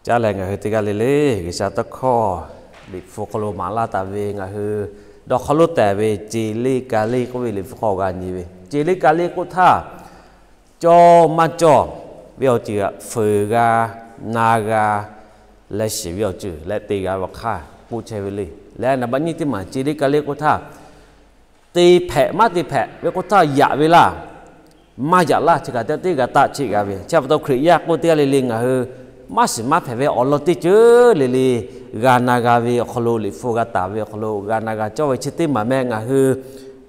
Caˇ leh ngaˬ hui teˇ g'aˇ le le G'uiˬsha tawˇ hkawˇ Liꞈ hpu hk'aw lo maˍ laˇ taˍ ve ngaˬ hui dawˇ hk'aw lo tehˬ ve ce le ka le k'oˆ ve Liꞈ hpu hk'aw g'a nyi ve, ce le ka le k'oˆ htaˇ, cawˇ maˇ cawˇ ve awˬ ceuˬ, fuiˍ g'a, na g'a, leh shiˍ ve awˬ ceuˬ leh te g'a ve awˬ hk'aˇ k'oˆ chehˇ ve le. Leh naˍ baꞈ nyiˇ teˇ maˬ ce le ka le k'oˆ htaˇ, te hpehꞈ maˇ te hpehꞈ ve k'oˆ htaˇ, yaꞈ ve laˇ, maˇ yaꞈ laˇ, chi kaꞈ teˇ g'aˇ taˆ cheˆ g'a ve. Chi pa taw Hkriꞈ yaˇ k'oˆ teˇ g'aˇ le le ngaˬ hui maˇ shiˍ maˇ hpehꞈ ve awˬ lawn teˇ ceuˬ le le g'a na g'a ve awˬ hk'aw lo, Liꞈ hpu g'a taˍ ve awˬ hk'aw lo g'a na g'a cawˇ ve chi teˇ maˬ meh ngaˬ hui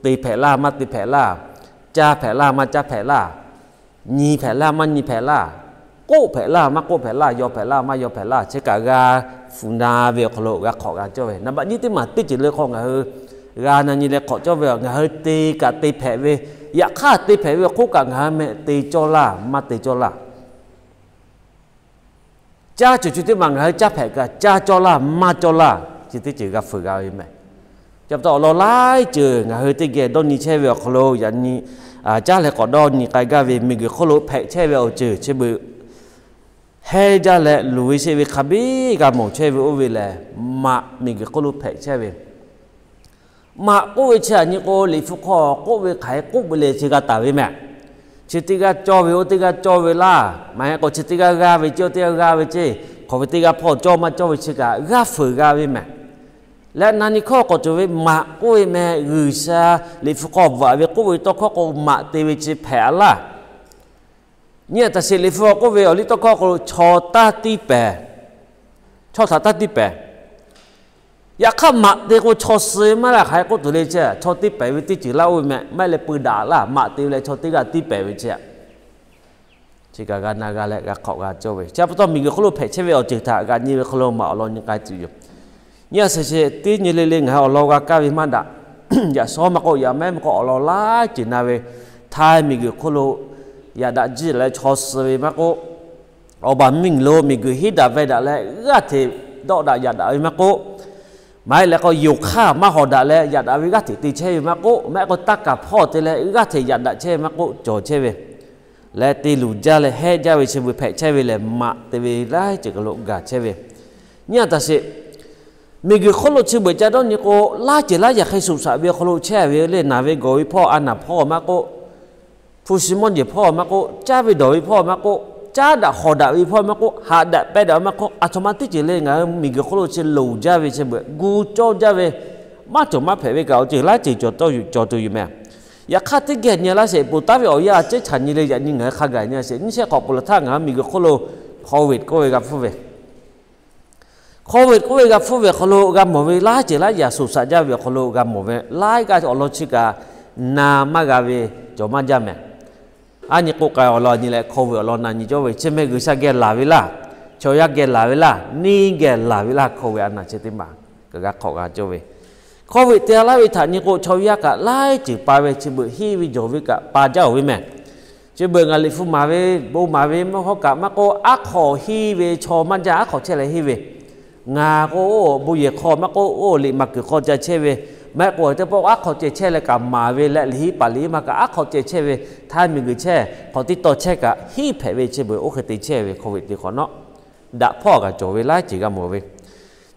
te hpehꞈ laˇ maˇ te hpehꞈ laˇ, caˇ hpehꞈ laˇ maˇ caˇ hpehꞈ laˇ, nyi hpehꞈ laˇ maˇ nyi hpehꞈ laˇ, k'oˆ hpehꞈ laˇ maˇ k'oˆ hpehꞈ laˇ, yaw hpehꞈ laˇ maˇ yaw hpehꞈ laˇ, chi kaꞈ g'a fuꞈ na ve awˬ hk'aw lo g'a hk'awꞈ g'a cawˇ ve. Naˍ baꞈ nyiˇ teˇ maˬ teˇ ceuˬ le hk'aw ngaˬ hui g'a na nyi leh hk'awꞈ cawˇ ve, ngaˬ hui te kaꞈ te hpehꞈ ve, yaꞈ hk'aˇ te hpehꞈ ve awˬ hk'oˆ kaꞈ ngaˬ hui meh te cawˇ laˇ maˇ te cawˇ laˇ, caˇ ceuˬ chi teˇ maˬ ngaˬ hui caˇ hpehꞈ kaꞈ caˇ cawˇ laˇ maˇ cawˇ laˇ, chi teˇ ceuˬ g'a fuiˍ g'a ve meh. Chi pa taw awˬ lawn laiˉ ceuˬ ngaˬ hui teˇ geh dawˇ nyi chehˇ ve awˬ hk'aw lo yaꞈ nyi caˇ leh k'awꞈ dawˇ nyi k'ai gaˇ ve miˬguiˬ hk'oˆ lo hpehꞈ chehˇ ve awˬ ceuˬ chi beuꞈ hehnˇ jaˇ leh luˬ ve sheˆ ve hk'a biˇ g'a mawˬ chehˇ ve oˇ ve lehˬ, maꞈ miˬguiˬ hk'oˆ lo hpehꞈ chehˇ ve maꞈ k'oˆ ve chi aꞈ nyi k'o, Liꞈ hpu hk'aw k'oˆ ve hk'aˬ hk'e k'oˆ ve le chi g'a taˍ ve meh. Chi teˇ g'aˇ cawˇ ve oˇ teˇ g'aˇ cawˇ ve laˇ, maˇ heˆ k'o chi teˇ g'aˇ g'aˇ ve ceˇ oˇ teˇ g'aˇ g'aˇ ve ceˇ, hk'aˬ ve teˇ g'aˇ hpawˇ cawˇ maˇ cawˇ ve chi kaꞈ g'a fuiˍ g'a ve meh. Leh na nyi hkawˇ k'awꞈ cawˬ ve maꞈ k'oˆ ve meh, G'uiˬsha Liꞈ hpu hk'aw bvuhꞈ ve k'oˆ ve tawˇ hkawˇ k'o, maꞈ te ve chi hpehꞈ a laˇ. Nyi aꞈ taˍ sheˍ Liꞈ hpu k'oˆ ve awˬ liˇ tawˇ hkawˇ k'o, chaw taˇ tiˇ pehˍ, chaw htaꞈ taˇ tiˇ pehˍ. Yaꞈ hk'aˇ maꞈ te k'o, chaw suh maˇ g'a hk'aˬ hk'e k'oˆ tuˬ le chi, chaw tiˇ pehˍ ve teˇ ceuˬ laˇ oˇ ve meh, maˇ heˆ leh pui daꞈ laˇ, maꞈ te ve leh chaw teˇ g'aˇ tiˇ pehˍ ve chi. Chi kaꞈ g'a na g'a leh g'a hk'awꞈ g'a cawˇ ve. Chi pa taw miˬguiˬ hk'oˆ lo hpehꞈ chehˇ ve awˬ ceuˬ htaꞈ g'a nyi ve hk'aw lo maꞈ awˬ lawn nyi k'ai tuˬ yoˬ. Nyi aꞈ sheˍ sheˍ teˇ nyi le le ngaˬ hui awˬ lawn g'a kaˇ ve maˇ daꞈ. Yaꞈ shawˉ maˇ k'oˆ, yaꞈ mehˉ maˇ k'oˆ, awˬ lawn laiˉ ceuˬ na ve, Htaiˇ miˬguiˬ hk'oˆ lo yaꞈ daꞈ jiˇ leh chaw suh ve maˇ k'oˆ, awˬ baˬ miˬ lo miˬguiˬ henˇ daꞈ veh daꞈ leh g'aˇ hteꞈ dawˆ daꞈ yaꞈ daꞈ ve maˇ k'oˆ, maˇ heˆ leh k'o yonˍ hk'aˇ maˇ hawˍ daꞈ leh yaꞈ daꞈ ve g'aˇ hteꞈ te chehˇ ve maˇ k'oˆ, maˇ heˆ k'o taˇ kaˍ hpawˇ te leh g'aˇ hteꞈ yaꞈ daꞈ chehˇ ve maˇ k'oˆ, cawˬ chehˇ ve leh te luˬ jaˇ leh hehnˇ jaˇ ve chi beuꞈ hpehꞈ chehˇ ve lehˬ, maꞈ te ve laiˉ ceuˬ kaꞈ lo gaˬ chehˇ ve. Nyi aꞈ taˍ sheˍ, miˬguiˬ hk'oˆ lo chi beuꞈ ca dawˇ nyi k'o, laiˉ ceuˬ laiˉ yaꞈ hk'e suꞈ shaꞈ ve awˬ hk'aw lo chehˇ ve le. Naˬ ve gawˬ ve hpawˇ, a naˬ hpawˇ maˇ k'oˆ, hpu shi mawˇ jehˬ hpawˇ maˇ k'oˆ, caˇ ve dawˬ ve hpawˇ maˇ k'oˆ, caˉ daꞈ hawˍ daꞈ ve hpawˇ maˇ k'oˆ, haꞈ daꞈ peh daꞈ ve maˇ k'oˆ, aˬ htoꞈ ma teˇ ceuˬ le ngaˬ hui miˬguiˬ hk'oˆ lo chi loˍ jaˇ ve chi beuꞈ gu cawˇ jaˇ ve, maˇ cawˬ maˇ hpehꞈ ve kaꞈ awˬ ceuˬ laiˉ ceuˬ cawˬ tuˬ yoˬ meh. Yaꞈ hk'aˇ teˇ geh nyi laˇ sheˍ, poˬ taˉ ve awˬ yanˇ a ciˉ chaꞈ nyi le yaꞈ nyi ngaˬ hui hk'a gaˬ nyi sheˍ. Nyiˇ shehˆ k'awꞈ poˬ laˬ htaˇ ngaˬ hui miˬguiˬ hk'oˆ lo Covid k'oˆ ve g'a hpfuhˇ ve Covid k'oˆ ve g'a hpfuhˇ ve awˬ hk'aw lo g'a mawˬ ve laiˉ ceuˬ laiˉ yaꞈ suꞈ shaꞈ jaˇ ve awˬ hk'aw lo g'a mawˬ ve laiˉ g'aˇ awˬ lawn chi kaꞈ na maˇ g'a ve cawˬ maˇ jaˇ meh. A nyi k'oˆ k'ai awˬ lawn nyi leh Covid awˬ lawn na nyi cawˇ ve chi meh G'uiˬsha geh laˬ ve laˇ, chaw yaˇ geh laˬ ve laˇ, neˇ geh laˬ ve laˇ, Covid a naˬ chi teˇ maˬ kaꞈ g'a hk'awꞈ g'a cawˇ ve. Covid te laˇ ve htaꞈ nyi k'o, chaw yaˇ kaꞈ laiˉ ceuˬ pa ve chi beuꞈ henˇ ve jawˬ ve kaꞈ pa jaˇ oˬ ve meh. Chi beuꞈ ngaˬ Liꞈ hpu maˍ ve, bon maˍ ve mawˇ hawˉ kaꞈ maˇ k'oˆ, aˉ hk'awꞈ henˇ ve chaw maˇ jaˇ, aˉ hk'awꞈ chehˇ leh henˇ ve. Ngaˬ k'o, oˇ bon yehˬ hk'aw maˇ k'oˆ, oˇ liꞈ maˬ kuiˬ hk'aw ca chehˇ ve, maˇ heˆ k'o teˇ pawˆ aˉ hk'awꞈ ceh chehˇ leh kaꞈ maˍ ve leh liꞈ henˇ paˍ liꞈ henˇ ma kaꞈ aˉ hk'awꞈ ceh chehˇ ve, htaiˇ miˬguiˬ chehˇ hk'awꞈ teˇ taw chehˇ kaꞈ henˇ hpehꞈ ve chi beuꞈ oˇ hk'e te chehˇ ve Covid te hk'awꞈ nawˉ, daꞈ hpawˇ kaꞈ cawˬ ve laiˉ ceuˬ g'a mawˬ ve.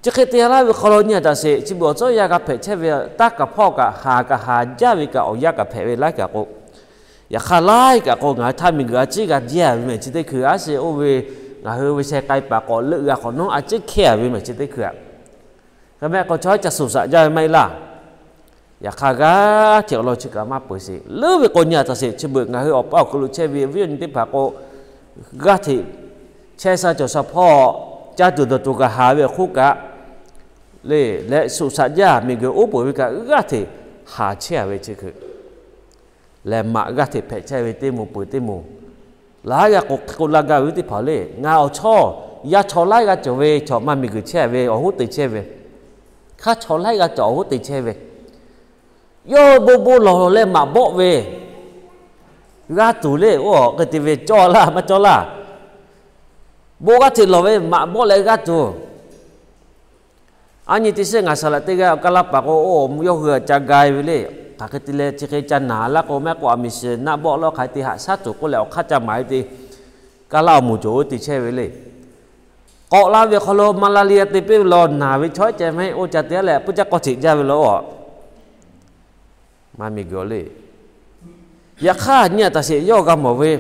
Chi hk'e te laˇ ve hk'aw lo nyi aꞈ taˍ sheˍ, chi beuꞈ awˬ tcuhˉ yaˇ g'a hpehꞈ chehˇ ve, taˇ kaˍ hpawˇ kaꞈ haˍ kaꞈ haˍ jaˇ ve kaꞈ awˬ yanˇ kaꞈ hpehꞈ ve laiˉ kaꞈ k'o, yaꞈ hk'aˇ laiˉ kaꞈ k'o ngaˬ hui htaiˇ miˬguiˬ a ciˉ g'a jaˇ ve meh chi teˇ hkui a sheˍ oˇ ve, ngaˬ hui ve sheh k'ai paˍ k'awꞈ leuˆ g'a hk'awꞈ nawˉ a ciˉ hkehˇ ve meh chi teˇ hkui a. Hk'e meh k'o chaw ca suhˍ shaꞈ jaˇ ve maˇ heˆ laˇ. Yaꞈ hk'aˇ g'aˇ hteꞈ awˬ lawn chi kaꞈ maˇ peuˬ sheˍ. Leuˉ ve k'o nyi aꞈ taˍ sheˍ, chi beuꞈ ngaˬ hui awˬ paˇ awˬ hk'aw lo chehˇ ve viˉ awˬ nyi teˇ hpaˍ k'o, g'aˇ hteꞈ chehˇ sha cawˬ sha hpawˇ caˇ tuˬ dawˬ tuˬ kaꞈ haˍ ve awˬ hk'oˆ kaꞈ le, leh suhˍ shaꞈ jaˇ miˬguiˬ oˉ peunˍ ve kaꞈ g'aˇ hteꞈ haˍ chehˇ a ve chi hkui lehˬ, maꞈ g'aˇ hteꞈ hpehꞈ chehˇ ve teˇ moˍ peuˬ teˇ moˍ, laˇ g'a k'o hk'e k'o laˇ gaˇ ve teˇ hpaˍ le. Ngaˬ awˬ chawˇ yaˇ chaw laiˉ g'aˇ cawˬ ve chaw maˇ miˬguiˬ chehˇ ve awˬ hoˉ te chehˇ ve, hk'aˇ chaw laiˉ g'aˇ cawˬ awˬ hoˉ te chehˇ ve, yawˇ bon bon lawˬ leh maꞈ bawˆ ve g'aˇ tuˬ le. Oˇ hk'e te ve cawˇ laˇ maˇ cawˇ laˇ. Bon g'aˇ hteꞈ lawˬ ve maꞈ bawˆ leh g'aˇ tuˬ. A nyi teˇ shehˆ ngaˬ saˍ laꞈ teˇ g'aˇ awˬ kaˇ laˇ paˍ k'o, oˇ yawˇ hui ca gai ve le. Hk'aˬ hk'e te leh chi hk'e ca naˍ laˇ k'o, maˇ heˆ k'o aˬ miˍ shiˍ naˆ bawˆ lawˇ hk'aˬ hk'e te haꞈ shaˉ tuˬ k'oˆ leh awˬ hk'aˇ ca maˍ ve te, kaˇ laˇ awˬ moˍ cawˬ oˇ te chehˇ ve le. K'awꞈ la ve awˬ hk'aw lo malaria te piˇ ve law, naˬ ve chaw ceh mehˆ oˇ ca te leh puiˉ caˇ k'awˇ hteꞈ jaˇ ve law. Maˇ miˬguiˬ le. Yaꞈ hk'aˇ nyi a taˍ sheˍ yawˇ g'a mawˬ ve,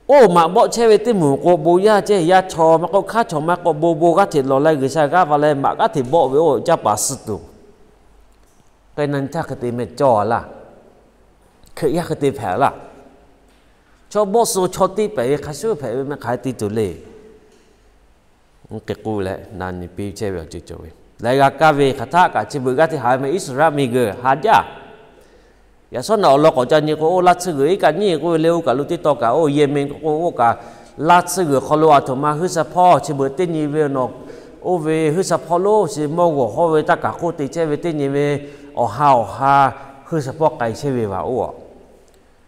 oˇ maꞈ bawˆ chehˇ ve teˇ moˍ k'o bon yaˇ ceh, yaˇ chaw maˇ k'oˆ, hkaˉ chaw maˇ k'oˆ, bon bon g'aˇ hteꞈ lawˬ leh G'uiˬsha g'aˇ va leh maꞈ g'aˇ hteꞈ bawˆ ve oˇ caˇ paˍ suh tuˬ, k'ai na nyi htaˇ hk'e te meh cawˇ a laˇ. Hkriꞈ yaˇ hk'e te hpehꞈ laˇ. Chaw bawˆ suh chaw tiˇ pehˍ ve hk'a shuˍ hpehꞈ ve meh hk'aˬ hk'e te tuˬ le. K'e k'oˆ leh na nyi piˇ chehˇ ve awˬ ceuˬ cawˬ ve leh g'a kaˇ ve hk'aˬ htaˆ kaꞈ chi beuꞈ g'aˇ hteꞈ haꞈ ve meh Iˉsaˍreˍlaˆ miˬguiˬ haˍ jaˇ. Yaꞈ shawˉ naꞈ awˬ lawn k'awꞈ ca nyi k'o, oˇ laˇ tsuhˇ g'uiˬ iˉ kaꞈ nyiˇ k'oˆ ve le, oˇ kaꞈ lo teˇ taw kaꞈ oˇ yehˬ meh k'o k'o, oˇ kaꞈ laˇ tsuhˇ g'uiˬ hk'aw lo aˬ htoꞈ ma G'uiˬsha hpawˇ chi beuꞈ teˇ nyi ve nawˬ, oˇ ve G'uiˬsha hpawˇ lonˉ chi mawˇ g'awˬ hawˇ ve taˇ kaˬ hk'oˆ te chehˇ ve teˇ nyi ve awˬ ha awˬ ha G'uiˬsha hpawˇ k'ai chehˇ ve vaˬ oˇ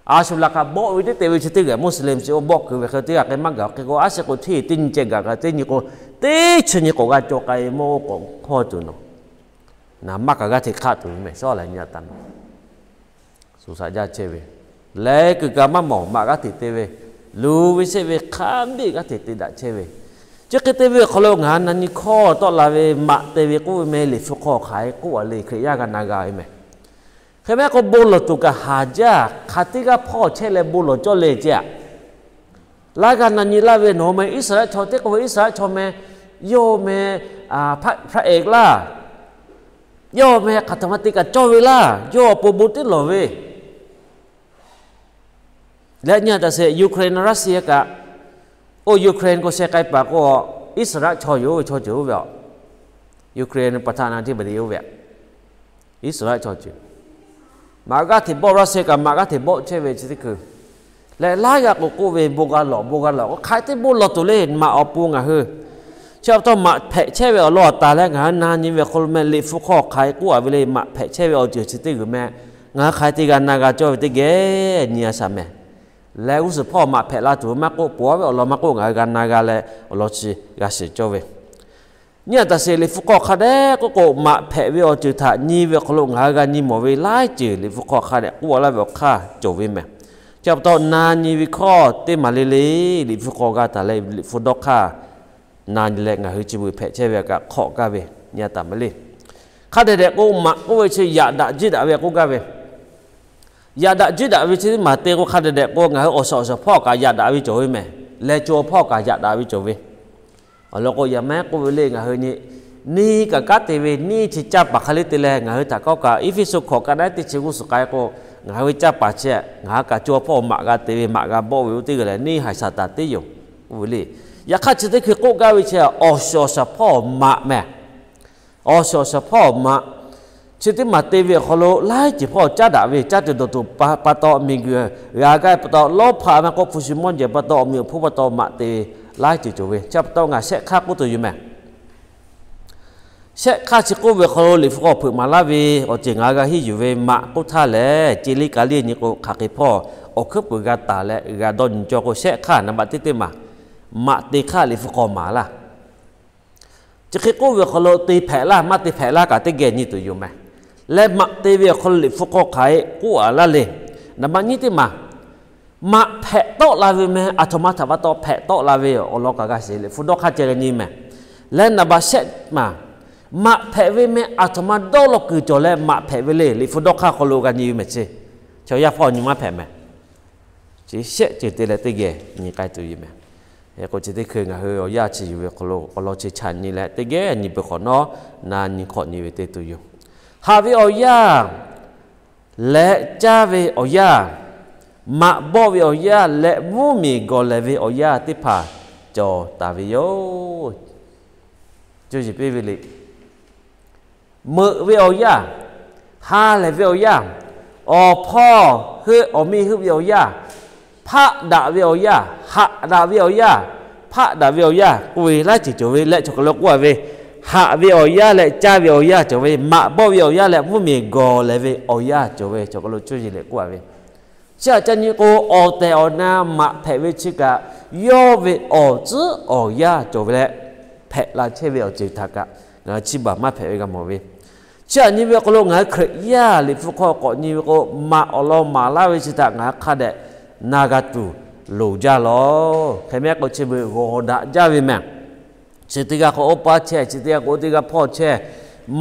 a shu laꞈ kaꞈ bawˆ ve teˇ te ve chi teˇ g'aˇ Muslim chi oˇ bawˆ kuiˬ ve hk'e teˇ g'aˇ k'ai maˇ gaˬ hk'e k'o, a shu k'o hteˇ teˇ nyi ceh gaˬ kaꞈ teˇ nyi k'o, teˇ chi nyi k'awꞈ g'a caw k'ai mawˇ oˇ k'awꞈ hpawˇ tuˬ nawˬ, naˍ maˇ kaꞈ g'aˇ hteꞈ hk'aˆ tuˬ ve meh shawˉ leh nyi a taˍ ma suˍ saꞈ jaˇ chehˇ ve leh kuiˬ kaꞈ maˇ mawˬ maꞈ g'aˇ hteꞈ te ve, luˬ ve shehˆ ve hk'a biˇ g'aˇ hteꞈ te daꞈ chehˇ ve. Chi hk'e te ve awˬ hk'aw lo ngaˬ hui na nyi hkawˇ tawˆ la ve maꞈ te ve k'oˆ ve meh Liꞈ hpu hk'aw hk'aˬ hk'e k'oˆ a le, Hkriꞈ yaˇ g'a na g'a ve meh. Hk'e mehˆ k'o bon lawˬ tuˬ kaꞈ haˍ jaˇ, hk'aˬ teˇ g'aˇ hpawˇ chehˇ leh bon lawˬ cawˇ le ceh a. Laˇ g'a na nyi laˇ ve nawˬ hui meh Iˉsaˍreˍlaˆ chaw teˇ k'oˆ ve Iˉsaˍreˍlaˆ chaw meh, yawˇ meh hpaˆ eˍ laˇ, yawˇ meh hk'aˬ htaꞈ ma te kaꞈ cawˇ ve laˇ, yawˇ awˬ pon bon teˇ lawˬ ve leh nyi a taˍ sheˍ Ukraine Russia kaꞈ, oˇ Ukraine k'o sheh k'ai paˍ k'o, Iˉsaˍreˍlaˆ chaw yoˬ ve chaw ceuˬ oˇ ve a. Ukraine ประธานาธิบดี oˇ ve a, Iˉsaˍreˍlaˆ chaw ceuˬ maꞈ g'aˇ hteꞈ bawˆ, Russia kaꞈ maꞈ g'aˇ hteꞈ bawˆ chehˇ ve chi teˇ hkui leh laiˉ g'aˇ k'o k'oˆ ve bon g'a lawˬ bon g'a lawˬ k'o hk'aˬ hk'e te bon lawˬ tuˬ le maꞈ awˬ pon ngaˬ hui. Chi pa taw maꞈ hpehꞈ chehˇ ve awˬ lawn a taˍ leh ngaˬ hui na nyi ve awˬ hk'aw lo meh Liꞈ hpu hk'aw hk'aˬ hk'e k'oˆ a ve le, maꞈ hpehꞈ chehˇ ve awˬ ceuˬ chi teˇ g'uiˬ meh ngaˬ hui hk'aˬ hk'e te g'a na g'a cawˇ ve teˇ geh nyi a shaˍ meh. Leh g'uˇ suhˍ hpawˇ maꞈ hpehꞈ la tuˬ maˇ k'oˆ, pon a ve awˬ lawn maˇ k'oˆ, ngaˬ hui g'a na g'a leh awˬ lawn chi g'a shiˍ cawˇ ve. Nyi a taˍ sheˍ Liꞈ hpu hk'aw hk'a dehꞈ k'oˆ k'o, maꞈ hpehꞈ ve awˬ ceuˬ htaꞈ nyi ve awˬ hk'aw lo ngaˬ hui g'a nyi mawˬ ve laiˉ ceuˬ Liꞈ hpu hk'aw hk'a dehꞈ k'oˆ a laˇ ve awˬ hk'aˇ cawˬ ve meh. Chi pa taw na nyi ve hkawˇ teˇ maˬ le le Liꞈ hpu hk'aw g'a taˍ leh Liꞈ hpu dawˇ hk'aˇ na nyi leh ngaˬ hui chi beuꞈ hpehꞈ chehˇ ve kaꞈ hk'awꞈ gaˇ ve nyi a taˍ ma le. Hk'a dehꞈ dehꞈ k'o maꞈ k'oˆ ve chi yaꞈ daꞈ jiˇ daꞈ ve k'oˆ gaˇ ve, yaꞈ daꞈ jiˇ daꞈ ve chi teˇ maˬ te k'o hk'a dehꞈ dehꞈ k'o ngaˬ hui awˬ shawˍ awˬ shawˍ hpawˇ kaꞈ yaꞈ daꞈ ve cawˬ ve meh. Leh co hpawˇ kaꞈ yaꞈ daꞈ ve cawˬ ve. Awˬ lawn k'o yaꞈ maˇ k'oˆ ve le, ngaˬ hui nyi neˇ kaꞈ kanˉ te ve neˇ chi caˇ paˍ hk'a le te leh ngaˬ hui htaꞈ kawˆ kaꞈ Eˇfeˇsuꞈ hkawꞈ ka naˉ teˇ chi g'uˇ suhˍ k'ai k'o, ngaˬ hui ve caˇ paˍ chi ngaˬ hui kaꞈ co hpawˇ maꞈ g'a te ve maꞈ g'a bawˆ ve oˇ teˇ g'aˇ lehˬ neˇ haiˬ shaˍ taˍ teˇ yoˬ. Oˇ ve le. Yaꞈ hk'aˇ chi teˇ hkui k'oˆ gaˇ ve chi awˬ shawˍ awˬ shawˍ hpawˇ maꞈ meh. Awˬ shawˍ awˬ shawˍ hpawˇ maꞈ chi teˇ maˬ te ve awˬ hk'aw lo laiˉ ceuˬ hpawˇ caˉ daꞈ ve, caˇ tuˬ dawˬ tuˬ pa taw, miˬguiˬ g'a gaˇ pa taw, lawˇ hpaꞈ maˇ k'oˆ, hpu shi mawˇ jehˬ pa taw, awˬ meꞈ awˬ hponˇ pa taw maꞈ te ve laiˉ ceuˬ cawˬ ve. Chi pa taw ngaˬ shehˆ hk'aˇ k'oˆ tuˬ yoˬ meh. Shehˆ hk'aˇ chi k'oˆ ve awˬ hk'aw lo Liꞈ hpu k'awꞈ hpeuꞈ maˍ laˇ ve awˬ ceuˬ ngaˬ g'a henˇ yuˬ ve maꞈ k'oˆ htaˇ lehˬ, ce liˇ ka liˇ nyi k'o hk'aˬ hk'e hpawˇ awˬ hkuiˉ puiˍ g'a taˍ leh g'a dawˇ nyi cawˇ k'o, shehˆ hk'aˇ naˍ baꞈ teˇ teˇ maˬ maꞈ te hk'aˇ Liꞈ hpu k'awꞈ maˍ laˇ. Chi hk'e k'oˆ ve awˬ hk'aw lo te hpehꞈ laˇ maˇ te hpehꞈ laˇ kaꞈ teˇ geh nyi tuˬ yoˬ meh. Leh maꞈ te ve awˬ hk'aw lo Liꞈ hpu k'awꞈ hk'aˬ hk'e k'oˆ a laˇ le. Naˍ baꞈ nyiˇ teˇ maˬ maꞈ hpehꞈ tawˆ la ve meh, aˬ htoꞈ ma htaꞈ pa taw hpehꞈ tawˆ la ve awˬ lawn kaꞈ g'a shiˍ Liꞈ hpu dawˇ hk'aˇ ceh g'a nyi meh. Leh naˍ baꞈ shehˆ maˬ maꞈ hpehꞈ ve meh aˬ htoꞈ ma dawˇ law kuiˬ cawˬ leh maꞈ hpehꞈ ve le, Liꞈ hpu dawˇ hk'aˇ hk'aw lo g'a nyi ve meh chi. Chaw yaˇ hpawˇ nyi maˇ hpehꞈ meh. Chi shehˆ ceuˬ te leh teˇ geh nyi k'ai tuˬ yoˬ meh. Hk'e k'o chi teˇ hkui ngaˬ hui awˬ yanˇ chi yuˬ ve awˬ hk'aw lo awˬ lawn chi chaꞈ nyi leh teˇ geh nyi peuˬ hk'awꞈ nawˉ, na nyi hk'awꞈ nyi ve te tuˬ yoˬ. Haꞈ ve awˬ yanˇ leh caˇ ve awˬ yanˇ, maꞈ bawˆ ve awˬ yanˇ leh mvuhˇmiˬ gawˬ lehˬ ve awˬ yanˇ teˇ hpaˍ cawˬ taˍ ve yoˬ. Cuˇ yiˍ piˇ ve le. Meuꞈ ve awˬ yanˇ, ha lehˬ ve awˬ yanˇ, awˬ hpawˇ heuˆ awˬ miˇ heuˆ ve awˬ yanˇ, hpaˆ daꞈ ve awˬ yanˇ, haꞈ daꞈ ve awˬ yanˇ, hpaˆ daꞈ ve awˬ yanˇ k'oˆ ve laiˉ ceuˬ cawˬ ve leh chaw hk'aˬ lo k'oˆ a ve, haꞈ ve awˬ yanˇ leh caˇ ve awˬ yanˇ cawˬ ve, maꞈ bawˆ ve awˬ yanˇ leh mvuhˇmiˬ gawˬ lehˬ ve awˬ yanˇ cawˬ ve chaw hk'aˬ lo cuˇ yiˍ leh k'oˆ a ve. Chi htaꞈ ca nyi k'o, awˬ tehˬ awˬ na maꞈ hpehꞈ ve chi kaꞈ, yawˇ ve awˬ tcuhˉ awˬ yanˇ cawˬ ve leh, hpehꞈ la chehˇ ve awˬ ceuˬ htaꞈ kaꞈ ngaˬ hui chiˇ baˬ maˇ hpehꞈ ve g'a mawˬ ve. Chi htaꞈ nyi ve awˬ hk'aw lo ngaˬ hui Hkriꞈ yaˇ Liꞈ hpu hk'aw k'awꞈ nyi ve k'o, maꞈ awˬ lawn maˍ laˇ ve chi htaꞈ ngaˬ hui hk'a dehꞈ na g'a tuˬ loˍ jaˇ lawˬ. Hk'e mehˆ k'o chi beuꞈ g'awˬ daꞈ jaˇ ve meh. Chi teˇ g'aˇ k'o oˇ paˇ chehˇ, chi teˇ g'aˇ k'o oˇ teˇ g'aˇ hpawˇ chehˇ.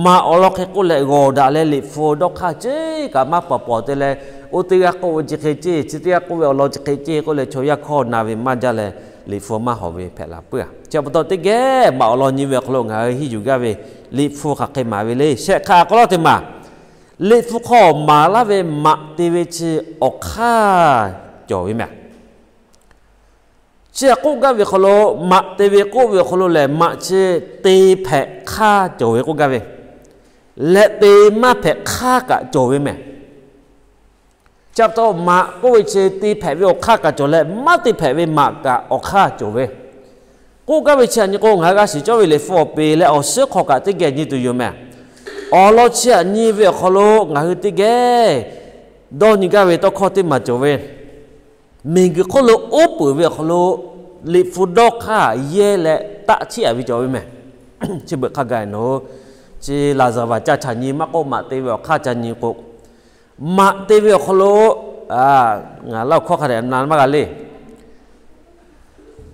Maꞈ awˬ lawn hk'e k'oˆ leh g'awˬ daꞈ leh Liꞈ hpu dawˇ hk'aˇ ceˇ kaꞈ maˇ paˍ pawˍ te leh, oˇ teˇ g'aˇ k'oˆ ve chi hk'e ceˇ, chi teˇ g'aˇ k'oˆ ve awˬ lawn chi hk'e ceˇ k'oˆ leh chaw yaˇ hkawˇ na ve maˇ jaˇ leh, Liꞈ hpu maˇ hawˍ ve hpehꞈ la puiˉ-a. Chi pa taw teˇ geh maꞈ awˬ lawn nyi ve awˬ hk'aw lo ngaˬ hui hiˇ yuˬ gaˇ ve Liꞈ hpu hk'aˬ hk'e maˍ ve le. Shehˆ hk'aˇ k'aw lawˇ teˇ maˬ, Liꞈ hpu hk'aw maˍ laˇ ve maꞈ te ve chi awˬ hk'aˇ cawˬ ve mehˬ. Chi htaꞈ k'oˆ gaˇ ve hk'aw lo, maꞈ te ve k'oˆ ve awˬ hk'aw lo lehˬ, maꞈ chi te hpehꞈ hk'aˇ cawˬ ve k'oˆ gaˇ ve, leh te maˇ hpehꞈ hk'aˇ kaꞈ cawˬ ve mehˬ. Chi pa taw maꞈ k'oˆ ve chi te hpehꞈ ve awˬ hk'aˇ kaꞈ cawˬ leh, maˇ te hpehꞈ ve maꞈ kaꞈ awˬ hk'aˇ cawˬ ve, k'oˆ gaˇ ve chi htaꞈ nyi k'o, ngaˬ hui g'a shiˍ cawˇ ve Liꞈ hpu awˬ peˍ leh awˬ suhˉ hk'aw kaꞈ teˇ geh nyi tuˬ yoˬ mehˬ. Awˬ lawn chi htaꞈ nyi ve awˬ hk'aw lo ngaˬ hui teˇ geh dawˇ nyi gaˇ ve tawˇ hkawˇ teˇ maˬ cawˬ ve, miˬguiˬ hk'oˆ lo uˉ peunˍ ve awˬ hk'aw lo Liꞈ hpu dawˇ hk'aˇ yehˇ leh taˆ chiˉ-a ve cawˬ ve mehˬ. Chi beuꞈ hk'a gaˬ nawˬ hui chi laˍzaˍvaˍ ca caꞈ nyi maˇ k'oˆ, maꞈ te ve awˬ hk'aˇ ca nyi k'o, maꞈ te ve awˬ hk'aw lo ngaˬ laˇ awˬ hkawˇ hk'a dehꞈ na maˇ g'a le.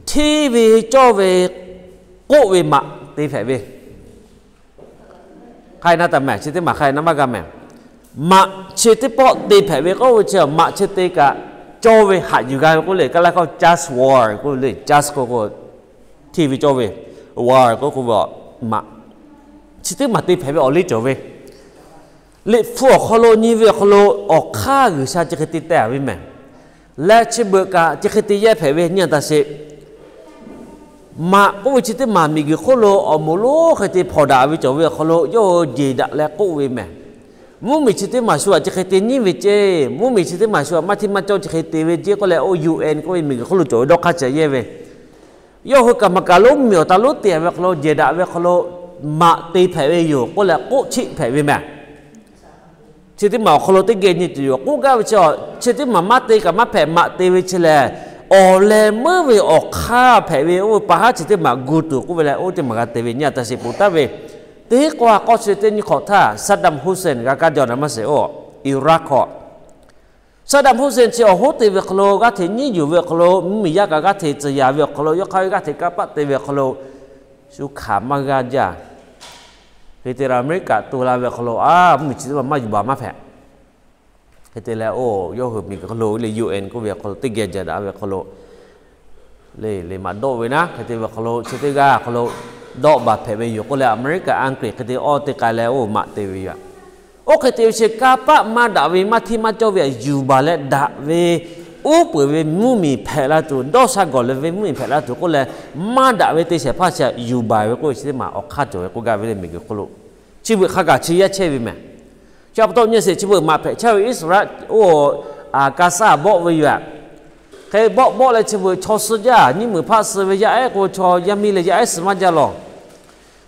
Hteˇ ve cawˇ ve k'oˆ ve maꞈ te hpehꞈ ve, hk'a na taˍ mehˬ. Chi teˇ maˬ hk'a na maˇ g'a mehˬ. Maꞈ chi teˇ pawˆ te hpehꞈ ve k'oˆ ve chi, maꞈ chi te kaꞈ cawˇ ve haꞈ yuˬ g'a ve k'oˆ le. Kaˇ laˇ hkawˇ just war k'oˆ le, just k'oˆ k'o, hteˇ ve cawˇ ve, war k'oˆ k'o, maꞈ chi teˇ maˬ te hpehꞈ ve awˬ liˇ cawˬ ve, Liꞈ hpu awˬ hk'aw lo nyi ve awˬ hk'aw lo awˬ hk'aˇ G'uiˬsha chi hk'e te teh-a ve mehˬ. Leh chi beuꞈ kaꞈ chi hk'e te yehˇ hpehꞈ ve nyi-a taˇ sheˍ. Maꞈ k'oˆ ve chi teˇ maˬ miˬguiˬ hk'oˆ lo awˬ moˍ lonˉ hk'e te hpawnˬ daꞈ ve cawˬ ve awˬ hk'aw lo yawˇ hui jeˬ daꞈ leh k'oˆ ve mehˬ. Mvuhˇmiˬ chi teˇ maˬ shu htaꞈ chi hk'e te nyiˉ ve ceˇ, mvuhˇmiˬ chi teˇ maˬ shu htaꞈ maˇ hteˇ maˇ cawˇ chi hk'e te ve ceˇ k'oˆ leh, oˇ U N k'oˆ ve miˬguiˬ hk'oˆ lo cawˬ ve dawˇ hk'aˇ chi yehˇ ve, yawˇ hui kaꞈ maˍ kaꞈ lonˉ miˬ awˬ ta lonˉ te-a ve hk'aw lo, jeˬ daꞈ ve hk'aw lo maꞈ te hpehꞈ ve yoˬ k'oˆ leh k'oˆ cheˆ hpehꞈ ve mehˬ. Chi teˇ maˬ awˬ hk'aw lo teˇ geh nyi tuˬ yoˬ. K'oˆ gaˇ ve chi, chi teˇ maˬ maˇ te kaꞈ maˇ hpehꞈ, maꞈ te ve chi lehˬ, awˬ leh meuˉ ve awˬ hk'aˇ hpehꞈ ve, oˇ ve pa haˉ chi teˇ maˬ gu tuˬ k'oˆ ve leh, oˇ teˇ maˬ g'a te ve nyi-a taˇ sheˍ. Peuˬ taˍ ve teˇ k'o a k'aw chi teˇ nyi hk'awꞈ htaˇ Saddam Hussein g'a kaˇ jaw na maˇ sheˍ oˬ, Iraq hk'aw Saddam Hussein chi awˬ hoˉ te ve hk'aw lo g'aˇ hteꞈ nyiˉ yuˬ ve awˬ hk'aw lo, mvuhˇmiˬ yaˇ kaꞈ g'aˇ hteꞈ tcuh yaˍ ve awˬ hk'aw lo, yawˇ hk'aˇ ve g'aˇ hteꞈ kanˇ paˆ te ve awˬ hk'aw lo, shu hkanˍ maˇ g'a jaˇ. Hk'e te leh Aˍmeˍriˆkaꞈ to la ve awˬ hk'aw lo, a mvuhˇmiˬ chi teˇ maˬ maˇ yuˬ baˬ maˇ hpehꞈ. Hk'e te leh oˇ yawˇ hui miˬguiˬ hk'oˆ lo le U N k'oˆ ve awˬ hk'aw lo teˇ geh jaˬ daꞈ ve awˬ hk'aw lo le, le maꞈ dawˆ ve naˉ, hk'e te ve awˬ hk'aw lo chi teˇ g'aˇ awˬ hk'aw lo dawˆ baˬ hpehꞈ ve yoˬ k'oˆ leh, Aˍmeˍriˆkaꞈ, Aˍnˍkiˍriˆ hk'e te awˇ teˇ k'ai leh oˇ maꞈ te ve yoˬ. Oˇ hk'e te ve chi kanˇ paˆ maˇ daꞈ ve, maˇ hteˇ maˇ cawˇ ve htaꞈ yuˬ baˬ leh daꞈ ve, uˉ peunˍ ve mvuhˇmiˬ hpehꞈ la tuˬ, dawˇ sha gawˬ leh ve mvuhˇmiˬ hpehꞈ la tuˬ k'oˆ leh, maˇ daꞈ ve te shehˍ hpaˇ chi htaꞈ yuˬ baˬ ve k'oˆ ve chi teˇ maˬ awˬ hk'aˇ cawˬ ve k'oˆ gaˇ ve le miˬguiˬ hk'oˆ lo. Chi beuꞈ hk'a gaˬ chi yaˇ chehˇ ve mehˬ. Chi pa taw nyi sheˍ, chi beuꞈ maꞈ hpehꞈ chehˇ ve Iˉsaˍreˍlaˆ oˇ Gaˍzaˇ bawˆ ve yoˬ. Hk'e bawˆ bawˆ leh chi beuꞈ chaw suh jaˇ, nyiˇ meunˍ hpaˆ suh ve yaˇ ehˉ k'o, chaw yaˇ miˇ leh yaˇ ehˉ suh maˇ jaˇ lawˬ.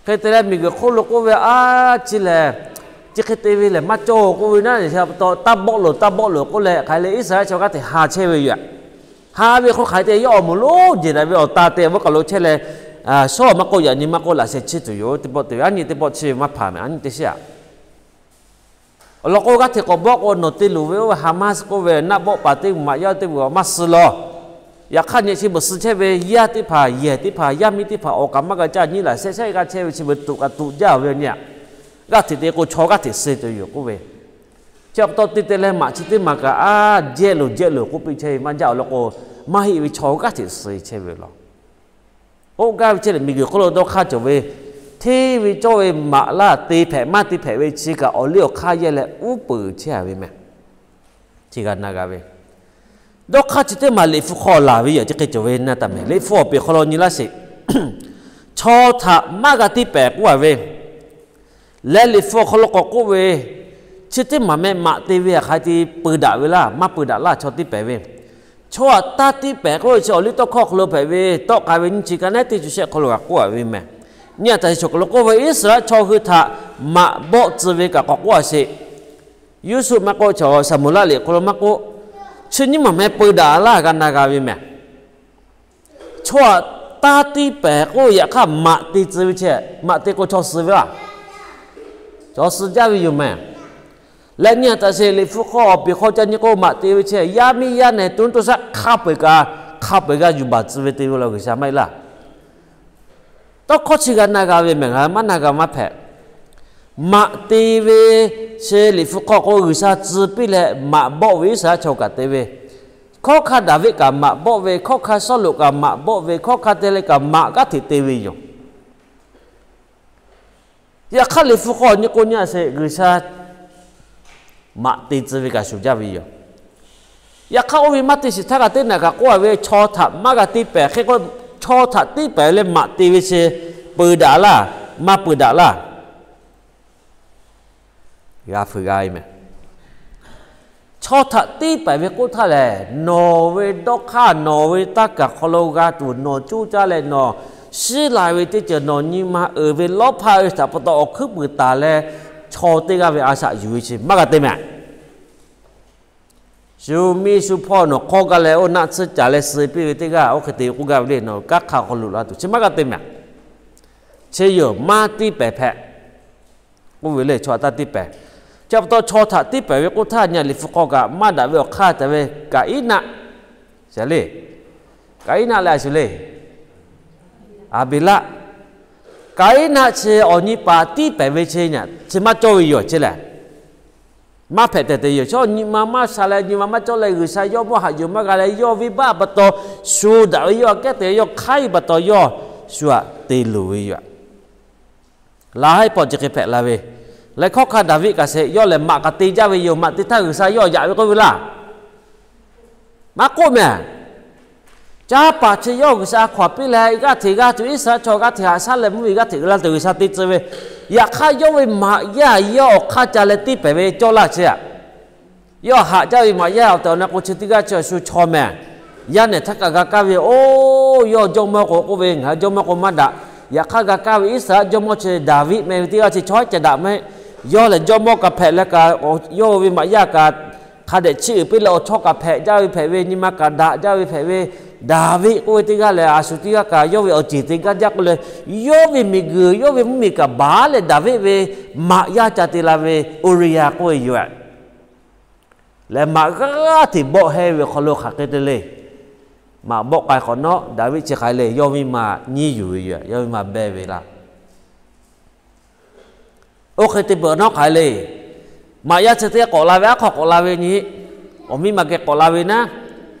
Hk'e te leh miˬguiˬ hk'oˆ lo k'oˆ ve, a, chi lehˬ, chi hk'e te ve lehˬ maˇ cawˇ k'oˆ ve naˉ, chi pa taw taˇ bawˆ loˬ, taˇ bawˆ loˬ k'oˆ leh hk'aˬ hk'e leh Iˉsaˍreˍlaˆ chaw g'aˇ hteꞈ ha chehˇ ve yoˬ. Ha ve hk'aw hk'aˬ hk'e te, yawˇ awˬ moˍ lonˉ jeˬ daꞈ ve awˬ ta te awˬ vuˉ kaˬ lo chehˇ leh, shawˉ maˇ k'oˆ, yaꞈ nyi maˇ k'oˆ, laꞈ sheh chiˇ tuˬ yoˬ. Teˇ pawˆ te ve, a nyi teˇ pawˆ chiˇ ve maˇ hpanˍ mehˬ, a nyi teˇ shiˉ-a. Awˬ lawn k'o g'aˇ hteꞈ k'awꞈ bawˆ k'o, nawˬ te loˍ ve oˇ ve Haˍmaˆ k'oˆ ve naˆ bawˆ paˍ teˇ maꞈ yaˇ teˇ g'uiˬ maˇ suh lawˬ. Yaꞈ hk'aˇ nyi chi beuꞈ suh chehˇ ve yaˇ teˇ hpaˍ, yehˬ teˇ hpaˍ, yaˇ miˇ teˇ hpaˍ awˬ kaꞈ maˇ g'a caˇ, nyiˇ laꞈ sheh shehˆ g'a chehˇ ve chi beuꞈ tuꞈ kaꞈ tuꞈ jaˇ ve nyi-a. G'aˇ hteꞈ te k'o chaw g'aˇ hteꞈ suh tuˬ yoˬ k'oˆ ve. Chi pa taw te te leh maꞈ chi teˇ maˬ kaꞈ a, jehˇ loˬ jehˇ loˬ k'oˆ piˇ chehˇ ve maˇ jaˇ. Awˬ lawn k'o, maˇ heˆ ve chaw g'aˇ hteꞈ suh chehˇ ve law. Oˇ gaˇ ve chehˇ lehˬ, miˬguiˬ hk'oˆ lo dawˇ hk'aˇ cawˬ ve, hteˇ ve cawˇ ve maꞈ laˇ te hpehꞈ maˇ te hpehꞈ ve chi kaꞈ awˬ liˇ awˬ hk'aˇ yehˇ leh uˉ peunˍ chehˇ-a ve mehˬ. Chi g'a na g'a ve dawˇ hk'aˇ chi teˇ maˬ Liꞈ hpu hk'aw laˬ ve yoˬ. Chi hk'e cawˬ ve na taˍ mehˬ. Liꞈ hpu awˬ peˍ hk'aw lo nyi laˇ sheˍ. Chaw htaꞈ maˇ g'a tiˇ pehˍ k'oˆ-a ve lehˬ, Liꞈ hpu awˬ hk'aw lo k'awꞈ k'oˆ ve, chi teˇ maˬ meh maꞈ te ve hk'aˬ hk'e te peu daꞈ ve laˇ, maˇ peu daꞈ laˇ chaw tiˇ pehˍ ve. Chaw htaꞈ taˇ tiˇ pehˍ k'oˆ ve chi awˬ liˇ tawˇ hkawˇ hk'aw lo hpehꞈ ve, tawˆ k'ai ve nyiˇ chi ka neˉ teˇ cuˬ shehˆ hk'aw lo g'a k'oˆ-a ve mehˬ. Nyi-a taˍ sheˍ, chaw hk'aw lo k'oˆ ve, Iˉsaˍreˍlaˆ chaw hui htaꞈ maꞈ bawˆ tcuh ve kaꞈ k'awꞈ k'oˆ-a sheˍ. Yuˇsuˆ maˇ k'oˆ, chaw Saˍmo-eˍlaˆ liꞈ hk'aw lo maˇ k'oˆ, chi nyiˇ maˬ meh peu daꞈ laˇ g'a na g'a ve mehˬ. Chaw htaꞈ taˇ tiˇ pehˍ k'oˆ ve yaꞈ hk'aˇ maꞈ te tcuh ve chi, maꞈ te k'o chaw suh ve laˇ. Chaw suh jaˇ ve yoˬ mehˬ. Leh nyi-a taˍ sheˍ, Liꞈ hpu hk'aw awˬ peˍ hk'aw ca nyi k'o maꞈ te ve chi yaˇ miˇ yaˇ nehˬ to nuˇ to shaˆ hk'a peu-eˬ kaꞈ, hk'a peu-eˬ g'a yuˬ baˬ tcuh ve te ve law G'uiˬsha maˇ heˆ laˇ. Tawˇ hkawˇ chi g'a na g'a ve mehˬ, ngaˬ maˇ na g'a maˇ hpehꞈ. Maꞈ te ve chi Liꞈ hpu hk'aw k'o, G'uiˬsha tcuh piˇ leh maꞈ bawˆ ve Iˉsaˍreˍlaˆ chaw kaꞈ te ve, hkawˇ hk'aˇ Daˍviˆ kaꞈ maꞈ bawˆ ve, hkawˇ hk'aˇ Sawˉluꞈ kaꞈ maꞈ bawˆ ve, hkawˇ hk'aˇ te leh kaꞈ maꞈ g'aˇ hteꞈ te ve yoˬ. Yaꞈ hk'aˇ Liꞈ hpu hk'aw nyi k'o nyi a sheˍ, G'uiˬsha maꞈ te tcuh ve kaꞈ shuˍ jaˇ ve yoˬ. Yaꞈ hk'aˇ oˇ ve maˇ te shiˍ htaˇ kaꞈ teˇ naꞈ kaꞈ k'oˆ a ve, chaw htaꞈ maˇ g'a tiˇ pehˍ hk'e k'o, chaw htaꞈ tiˇ pehˍ ve leh maꞈ te ve chi peuˬ daꞈ laˇ, maˇ peuˬ daꞈ laˇ. G'a hpeuꞈ g'a ve mehˬ. Chaw htaꞈ tiˇ pehˍ ve k'oˆ htaˇ lehˬ, nawˬ ve dawˇ hk'aˇ nawˬ ve taˇ kaˬ hk'aw lo g'a tuˬ nawˬ coˇ caˇ leh nawˬ shiˉ la ve teˇ ceuˬ nawˬ nyi ma uiˍ ve lawˉ hpaˇ ve htaꞈ pa taw awˬ hkuiˉ puiˍ taˍ leh, chaw teˇ g'aˇ ve a shaꞈ yuˬ ve chi maˇ g'a te mehˬ. Shu miˇ shu hpawˇ nawˬ hk'awˇ gaˇ leh oˇ naˆ tsuhˇ caˍ leh suh piˇ ve teˇ g'aˇ oˇ hk'e te k'oˆ gaˇ ve le, nawˬ kanˉ hk'a hk'aw loꞈ la tuˬ chi maˇ g'a te mehˬ. Chi yoˬ maˇ tiˇ pehˍ hpehꞈ. K'oˆ ve le, chaw htaꞈ taˇ tiˇ pehˍ. Chi pa taw chaw htaꞈ tiˇ pehˍ ve k'oˆ htaˇ nyi a, Liꞈ hpu hk'aw kaꞈ maˇ daꞈ ve awˬ hk'aˇ taˍ ve Kaˍiˉnaˆ, le, Kaˍiˉnaˆ leh a shu le, Aˍbeˍlaˆ. Kaˍiˉnaˆ chi awˬ nyi paˍ tiˇ pehˍ ve chi nyi a chi maˇ cawˇ ve yoˬ chi lehˬ. Maˇ hpehꞈ tehˬ te yoˬ. Chaw nyi ma maˇ sha leh nyi ma maˇ cawˇ leh G'uiˬsha yawˇ mawˇ haꞈ yuˬ maˇ g'a leh yawˇ venˇbaˆ pa taw shu daꞈ ve yawˇ aꞈ kehˉ te yawˇ hk'aiˉ pa taw yawˇ shu aꞈ te luˬ ve yoˬ. Laˬ haiˉ pawˆ chi hk'e hpehꞈ la ve leh hkawˇ hk'aˇ Daˍviˆ kaꞈ sheˍ yawˇ lehˬ maꞈ kaꞈ te jaˇ ve yoˬ. Maꞈ te htaˇ G'uiˬsha yawˇ yaꞈ ve k'oˆ ve laˇ. Maˇ k'oˆ mehˬ. Caˇ paˍ chi yawˇ G'uiˬsha hkaw aˬ piˇ leh g'aˇ hteꞈ g'a tuˬ, Iˉsaˍreˍlaˆ chaw g'aˇ hteꞈ haꞈ shaˉ leh mvuhˇmiˬ g'aˇ hteꞈ g'a tuˬ G'uiˬsha te tcuh ve. Yaꞈ hk'aˇ yawˇ ve maꞈ yaˇ yawˇ awˬ hk'aˇ ca leh tiˇ pehˍ ve cawˇ laˇ chi aꞈ. Yawˇ haꞈ jaˇ ve maꞈ yaˇ awˬ tehˬ awˬ na k'o chi teˇ g'aˇ chi shu chaw mehˬ. Yaˇ nehˬ htaˇ kaꞈ g'a kaˇ ve, oˇ yawˇ jawˇmawˇ k'o k'oˆ ve, ngaˬ hui jawˇmawˇ k'o maˇ daꞈ. Yaꞈ hk'aˇ g'a kaˇ ve Iˉsaˍreˍlaˆ jawˇmawˇ chi Daˍviˆ meh ve teˇ g'aˇ chi chaw haiˉ ca daꞈ mehˬ. Yawˇ lehˬ jawˇmawˇ kaꞈ hpehꞈ leh kaꞈ, yawˇ ve maꞈ yaˇ kaꞈ hk'a dehꞈ chiˇ uiˍ piˇ leh awˬ chawˇ kaꞈ hpehꞈ jaˇ ve hpehꞈ ve, nyi ma kaꞈ daꞈ jaˇ ve hpehꞈ ve, Daˍviˆ k'oˆ ve teˇ g'aˇ lehˬ a shu teˇ g'aˇ kaꞈ yawˇ ve awˬ ceˬ te gaˇ jaˇ k'oˆ leh, yawˇ ve miˬguiˬ yawˇ ve mvuhˇmiˬ kaꞈ baˬ leh Daˍviˆ ve maꞈ yaˇ ca te la ve Uˇriˍyaˍ k'oˆ ve yoˬ. Leh maꞈ g'aˇ hteꞈ bawˆ hehnˇ ve awˬ hk'aw lo hk'aˬ hk'e te le. Maꞈ bawˆ k'ai hk'awꞈ nawˉ Daˍviˆ chi hk'aˬ hk'e le, yawˇ miˇ ma nyiˇ yuˬ ve yoˬ. Yawˇ miˇ ma behˇ ve laˇ. Oˇ hk'e te peuˬ nawˉ hk'aˬ hk'e le. Maꞈ yaˇ chi teˇ g'aˇ k'awꞈ la ve, aˉ hk'aw k'awꞈ la ve nyi. Awˬ miˇ ma geh k'awꞈ la ve naˉ.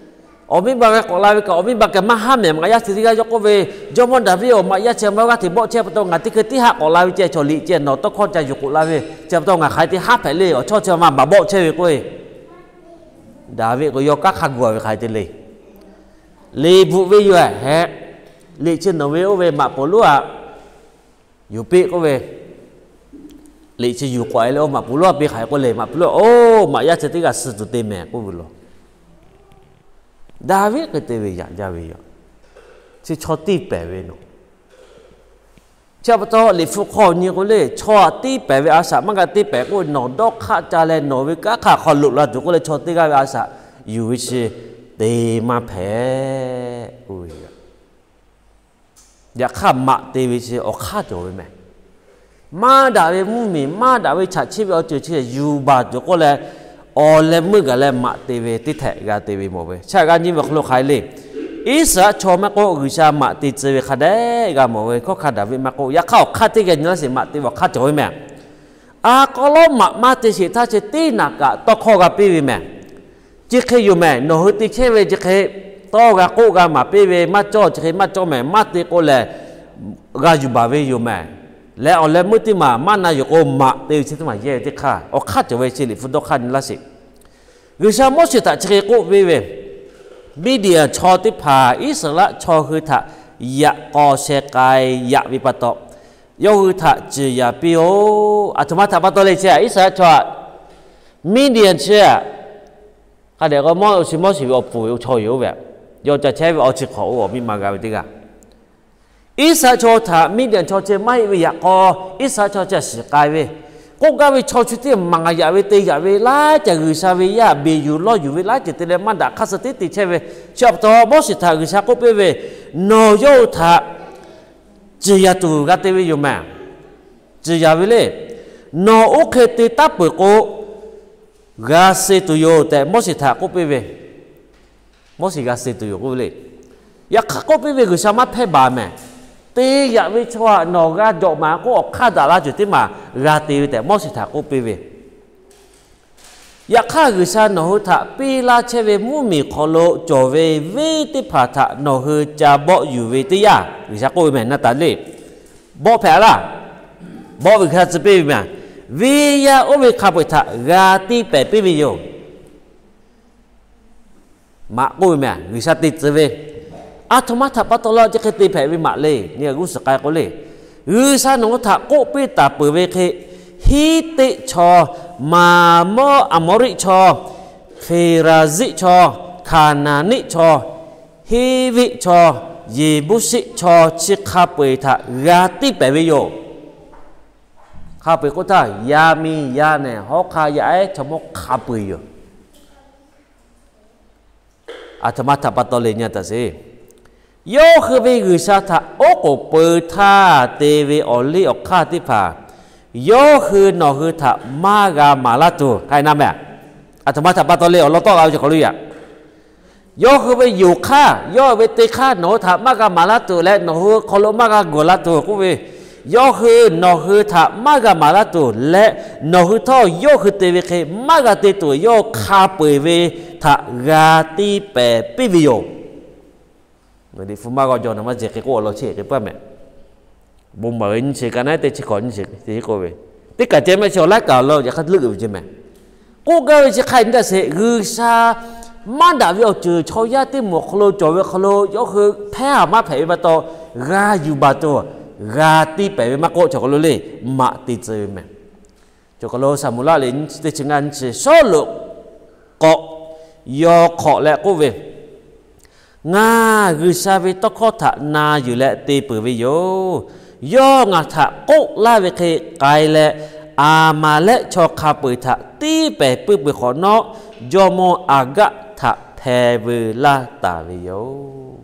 Awˬ miˇ ma geh k'awꞈ la ve kaꞈ awˬ miˇ ma geh maˇ haˉ mehˬ. Maꞈ yaˇ chi teˇ g'aˇ yawˇ k'oˆ ve, Jawˇmawˇ Daˍviˆ-oˬ, maꞈ yaˇ chi ma g'aˇ hteꞈ bawˆ chehˇ pa taw ngaˬ teˇ hkui tiˉ haˆ k'awꞈ la ve ceh, chaw liꞈ ceh nawˬ tawˇ hkawˇ ca yuˬ k'oꞈ la ve, chi pa taw ngaˬ hk'aˬ hk'e te haˉ hpehꞈ le. Awˬ chawˇ chi ma maꞈ bawˆ chehˇ ve k'oˆ ve, Daˍviˆ k'o yawˇ kanˉ hk'a gu a ve hk'aˬ hk'e te le. Liꞈ bvuhꞈ ve yoˬ hehꞈ. Liꞈ chi nawˬ ve oˇ ve maꞈ poˍ lonˉ aꞈ yuˬ piˇ k'oˆ ve, liꞈ chi yuˬ k'awꞈ e leh oˇ maꞈ poˍ lonˉ aꞈ piˇ hk'aˬ hk'e k'oˆ le, maꞈ poˍ lonˉ-oˬ, maꞈ yaˇ chi teˇ g'aˇ suh tuˬ te mehˬ k'oˆ ve law. Daˍviˆ hk'e te ve yaꞈ jaˇ ve yoˬ. Chi chaw tiˇ pehˍ ve nawˬ. Chi pa taw Liꞈ hpu hk'aw nyi k'o le, chaw aꞈ tiˇ pehˍ ve a shaꞈ maˇ g'a tiˇ pehˍ k'oˆ ve, nawˬ dawˇ hk'aˆ ca leh nawˬ ve kanˉ hk'aˬ hk'aw loꞈ la tuˬ k'oˆ leh chaw teˇ g'aˇ ve a shaꞈ yuˬ ve chi te maˇ hpehꞈ k'oˆ ve yoˬ. Yaꞈ hk'aˇ maꞈ te ve chi awˬ hk'aˇ cawˬ ve mehˬ. Maˇ daꞈ ve mvuhˇmiˬ, maˇ daꞈ ve chaꞈ chiˇ ve awˬ ceuˬ chi yuˬ baˬ tuˬ k'oˆ leh, awˬ leh meuˇ gaˬ leh maꞈ te ve teˇ htehꞈ g'a te ve mawˬ ve. Chi g'a nyi ve awˬ hk'aw lo hk'aˬ hk'e le. Iˉsaˍreˍlaˆ chaw maˇ k'oˆ, G'uiˬsha maꞈ te tcuh ve hk'a dehꞈ g'a mawˬ ve, hkawˇ hk'a Daˍviˆ maˇ k'oˆ, yaꞈ hk'aˇ awˬ hk'aˇ teˇ geh nyi laˇ sheˍ, maꞈ te ve awˬ hk'aˇ cawˬ ve mehˬ. A k'aw lawˉ maꞈ maˇ te sheˍ htaˇ chi teˇ naꞈ kaꞈ tawˇ hkawˇ g'a piˇ ve mehˬ. Chi hk'e yoˬ mehˬ, nawˬ hui te chehˇ ve chi hk'e tawˇ g'a k'oˆ g'a maˍ piˇ ve, maˇ cawˇ chi hk'e maˇ cawˇ mehˬ, maˇ te k'o lehˬ g'a yuˬ baˬ ve yoˬ mehˬ. Leh awˬ leh meuˇ teˇ maˬ maˇ na yuˬ k'o maꞈ te ve chi teˇ maˬ yehˇ ve teˇ hk'aˇ, awˬ hk'aˇ cawˬ ve chi Liꞈ hpu dawˇ hk'aˇ nyi laˇ sheˍ. G'uiˬsha Moˉseˍ htaꞈ chi hk'e k'oˆ piˇ ve, Miˇdiˍanˍ chaw teˇ hpaˍ Iˉsaˍreˍlaˆ chaw hui htaꞈ yaꞈ k'aw sheh k'ai yaꞈ ve pa taw, yawˇ hui htaꞈ ciˍ yanˍ piˇ-oˆ. Aˬ htoꞈ ma htaꞈ pa taw le chi Iˉsaˍreˍlaˆ chaw aꞈ, Miˇdiˍanˍ chi aꞈ, hk'a dehꞈ k'o Moˉseˍ, Moˉseˍ ve awˬ pfuhˍ ve chaw yoˬ ve, yawˇ ca chehˇ ve awˬ chi hk'awꞈ oˇ awˬ miˇ ma g'a ve teˇ g'aˇ. Iˉsaˍreˍlaˆ chaw htaꞈ Miˇdiˍanˍ chaw chi maˇ heˆ ve yaꞈ k'aw, Iˉsaˍreˍlaˆ chaw chi aꞈ shiˍ k'ai ve, k'oˆ gaˇ ve chaw chi teˇ maˬ ngaˬ yaꞈ ve te yaꞈ ve laiˉ ceuˬ G'uiˬsha ve yaˇ beˬ yuˬ lawˇ yuˬ ve laiˉ ceuˬ te leh maˇ daꞈ hk'aˇ suh tiˉ te chehˇ ve. Chi pa taw Moˉseˍ htaꞈ G'uiˬsha k'oˆ piˇ ve, nawˬ yawˇ hui htaꞈ ciˍ yanˍ tuˬ g'a te ve yoˬ mehˬ. Ciˍ yanˍ ve le. Nawˬ oˇ hk'e te taˉ peuˬ k'o, g'a suh tuˬ yoˬ tehꞈ Moˉseˍ htaꞈ k'oˆ piˇ ve. Moˉseˍ g'a suh tuˬ yoˬ k'oˆ ve le. Yaꞈ hk'aˇ k'oˆ piˇ ve G'uiˬsha maˇ hpehˇ baˬ mehˬ. Te yaꞈ ve chaw htaꞈ nawˬ g'a jawꞈ maˍ k'oˆ, awˬ hk'aˇ daꞈ la ceuˬ teˇ maˬ g'a te ve tehꞈ Moˉseˍ htaꞈ k'oˆ piˇ ve. Yaꞈ hk'aˇ, G'uiˬsha nawˬ hui htaꞈ piˇ laˇ chehˇ ve mvuhˇmiˬ hk'aw lo cawˬ ve venˇ teˇ hpaˍ htaꞈ nawˬ hui ca bawˆ yuˬ ve teˇ yanˇ, G'uiˬsha k'oˆ ve mehˬ, na taˍ le. Bawˆ hpehꞈ a laˇ. Bawˆ ve hk'a tcuh piˇ ve mehˬ. Venˇ yaˇ oˇ ve hk'a peu-eˬ htaꞈ g'a tiˇ pehˍ piˇ ve yoˬ. Maꞈ k'oˆ ve mehˬ, G'uiˬsha te tcuh ve. Aˬ htoꞈ ma htaꞈ pa taw leh chi hk'e te hpehꞈ ve maꞈ le, nyi g'uˇ suhˍ k'ai k'o le. G'uiˬsha nawˬ hui htaꞈ k'oˆ piˇ taˍ peuˬ ve hk'e, Hiˉteˆ chaw, Maˍmawˇ Aˍmawˇriˆ chaw, Hpeˍraˍziˆ chaw, Hkaˍnanˍniˆ chaw, Heˇviˆ chaw, Yeˍbuˇsiˆ chaw chi hk'a peu-eˬ htaꞈ g'a tiˇ pehˍ ve yoˬ. Hk'a peu-eˬ k'oˆ htaˇ, yaˇ miˇ yaˇ nehˬ hawˉ hk'aˇ yaˇ ehˉ chaw mawˇ hk'a peu-eˬ yoˬ. Aˬ htoꞈ ma htaꞈ pa taw le nyi taˍ sheˍ. Yawˇ hui ve G'uiˬsha htaꞈ oˉ k'oˍ peu htaˇ te ve awˬ liˇ awˬ hk'aˇ teˇ hpaˍ, yawˇ hui nawˬ hui htaꞈ maˇ g'a maˍ laˇ tuˬ k'ai na mehˬ. Aˬ htoꞈ ma htaꞈ pa taw le awˬ lawn tawˆ la ve cawˬ hk'aw lo yaꞈ Yawˇ hui ve yoˬ hk'aˇ, yawˇ hui ve te hk'aˇ nawˬ hui htaꞈ maˇ g'a maˍ laˇ tuˬ leh nawˬ hui hk'aw lo maˇ g'a gawˬ laˇ tuˬ k'oˆ ve, yawˇ hui nawˬ hui htaꞈ maˇ g'a maˍ laˇ tuˬ leh nawˬ hui htawˇ yawˇ hui te ve hk'e maˇ g'a te tuˬ yawˇ hk'a peu-eˬ ve htaꞈ g'a tiˇ pehˍ piˇ ve yoˬ. Liꞈ hpu maˇ g'aw jaw nawˬ maˇ ceh hk'e k'oˆ awˬ lawn chehˇ hk'e paˇ mehˍ. Bon maˍ ve nyiˇ chi ka naˉ teˇ chi hkawꞈ nyiˇ chi te k'oˆ ve, teˇ kaˬ ceh mehˆ chi awˬ laiˉ kaꞈ awˬ lawn yaꞈ hk'aˇ leuˆ ve ceh mehˍ. K'oˆ gaˇ ve chi hk'a nyi taˇ sheˍ, G'uiˬsha maˇ daꞈ ve awˬ ceuˬ chaw yaˇ teˇ moˍ awˬ hk'aw lo cawˬ ve hk'aw lo yawˇ hui hpehˇ haˍ maˇ hpehꞈ ve pa taw, g'a yuˬ baˬ tuˬ, g'a tiˇ pehˍ ve maˇ k'oˆ, chaw hk'aw lo le maꞈ te tcuh ve mehˍ. Chaw hk'aw lo Saˍmo-eˍlaˆ le teˇ chi ngaˇ nyiˇ chi Sawˉluꞈ k'awꞈ yaw hk'awꞈ leh k'oˆ ve, Ngaˬ G'uiˬsha ve tawˇ hkawˇ htaꞈ na yuˬ leh te peuˬ ve yoˬ. Yawˇ ngaˬ htaꞈ k'oˆ laˇ ve hk'e k'ai leh, Aˍmaˍlehˆ chaw hk'a peu-eˬ htaꞈ tiˇ pehˍ puiˇ peuˬ hk'awꞈ nawˉ, jawˇmawˇ Aˍgaˆ htaꞈ hpeh veu laˇ taˍ ve yoˬ.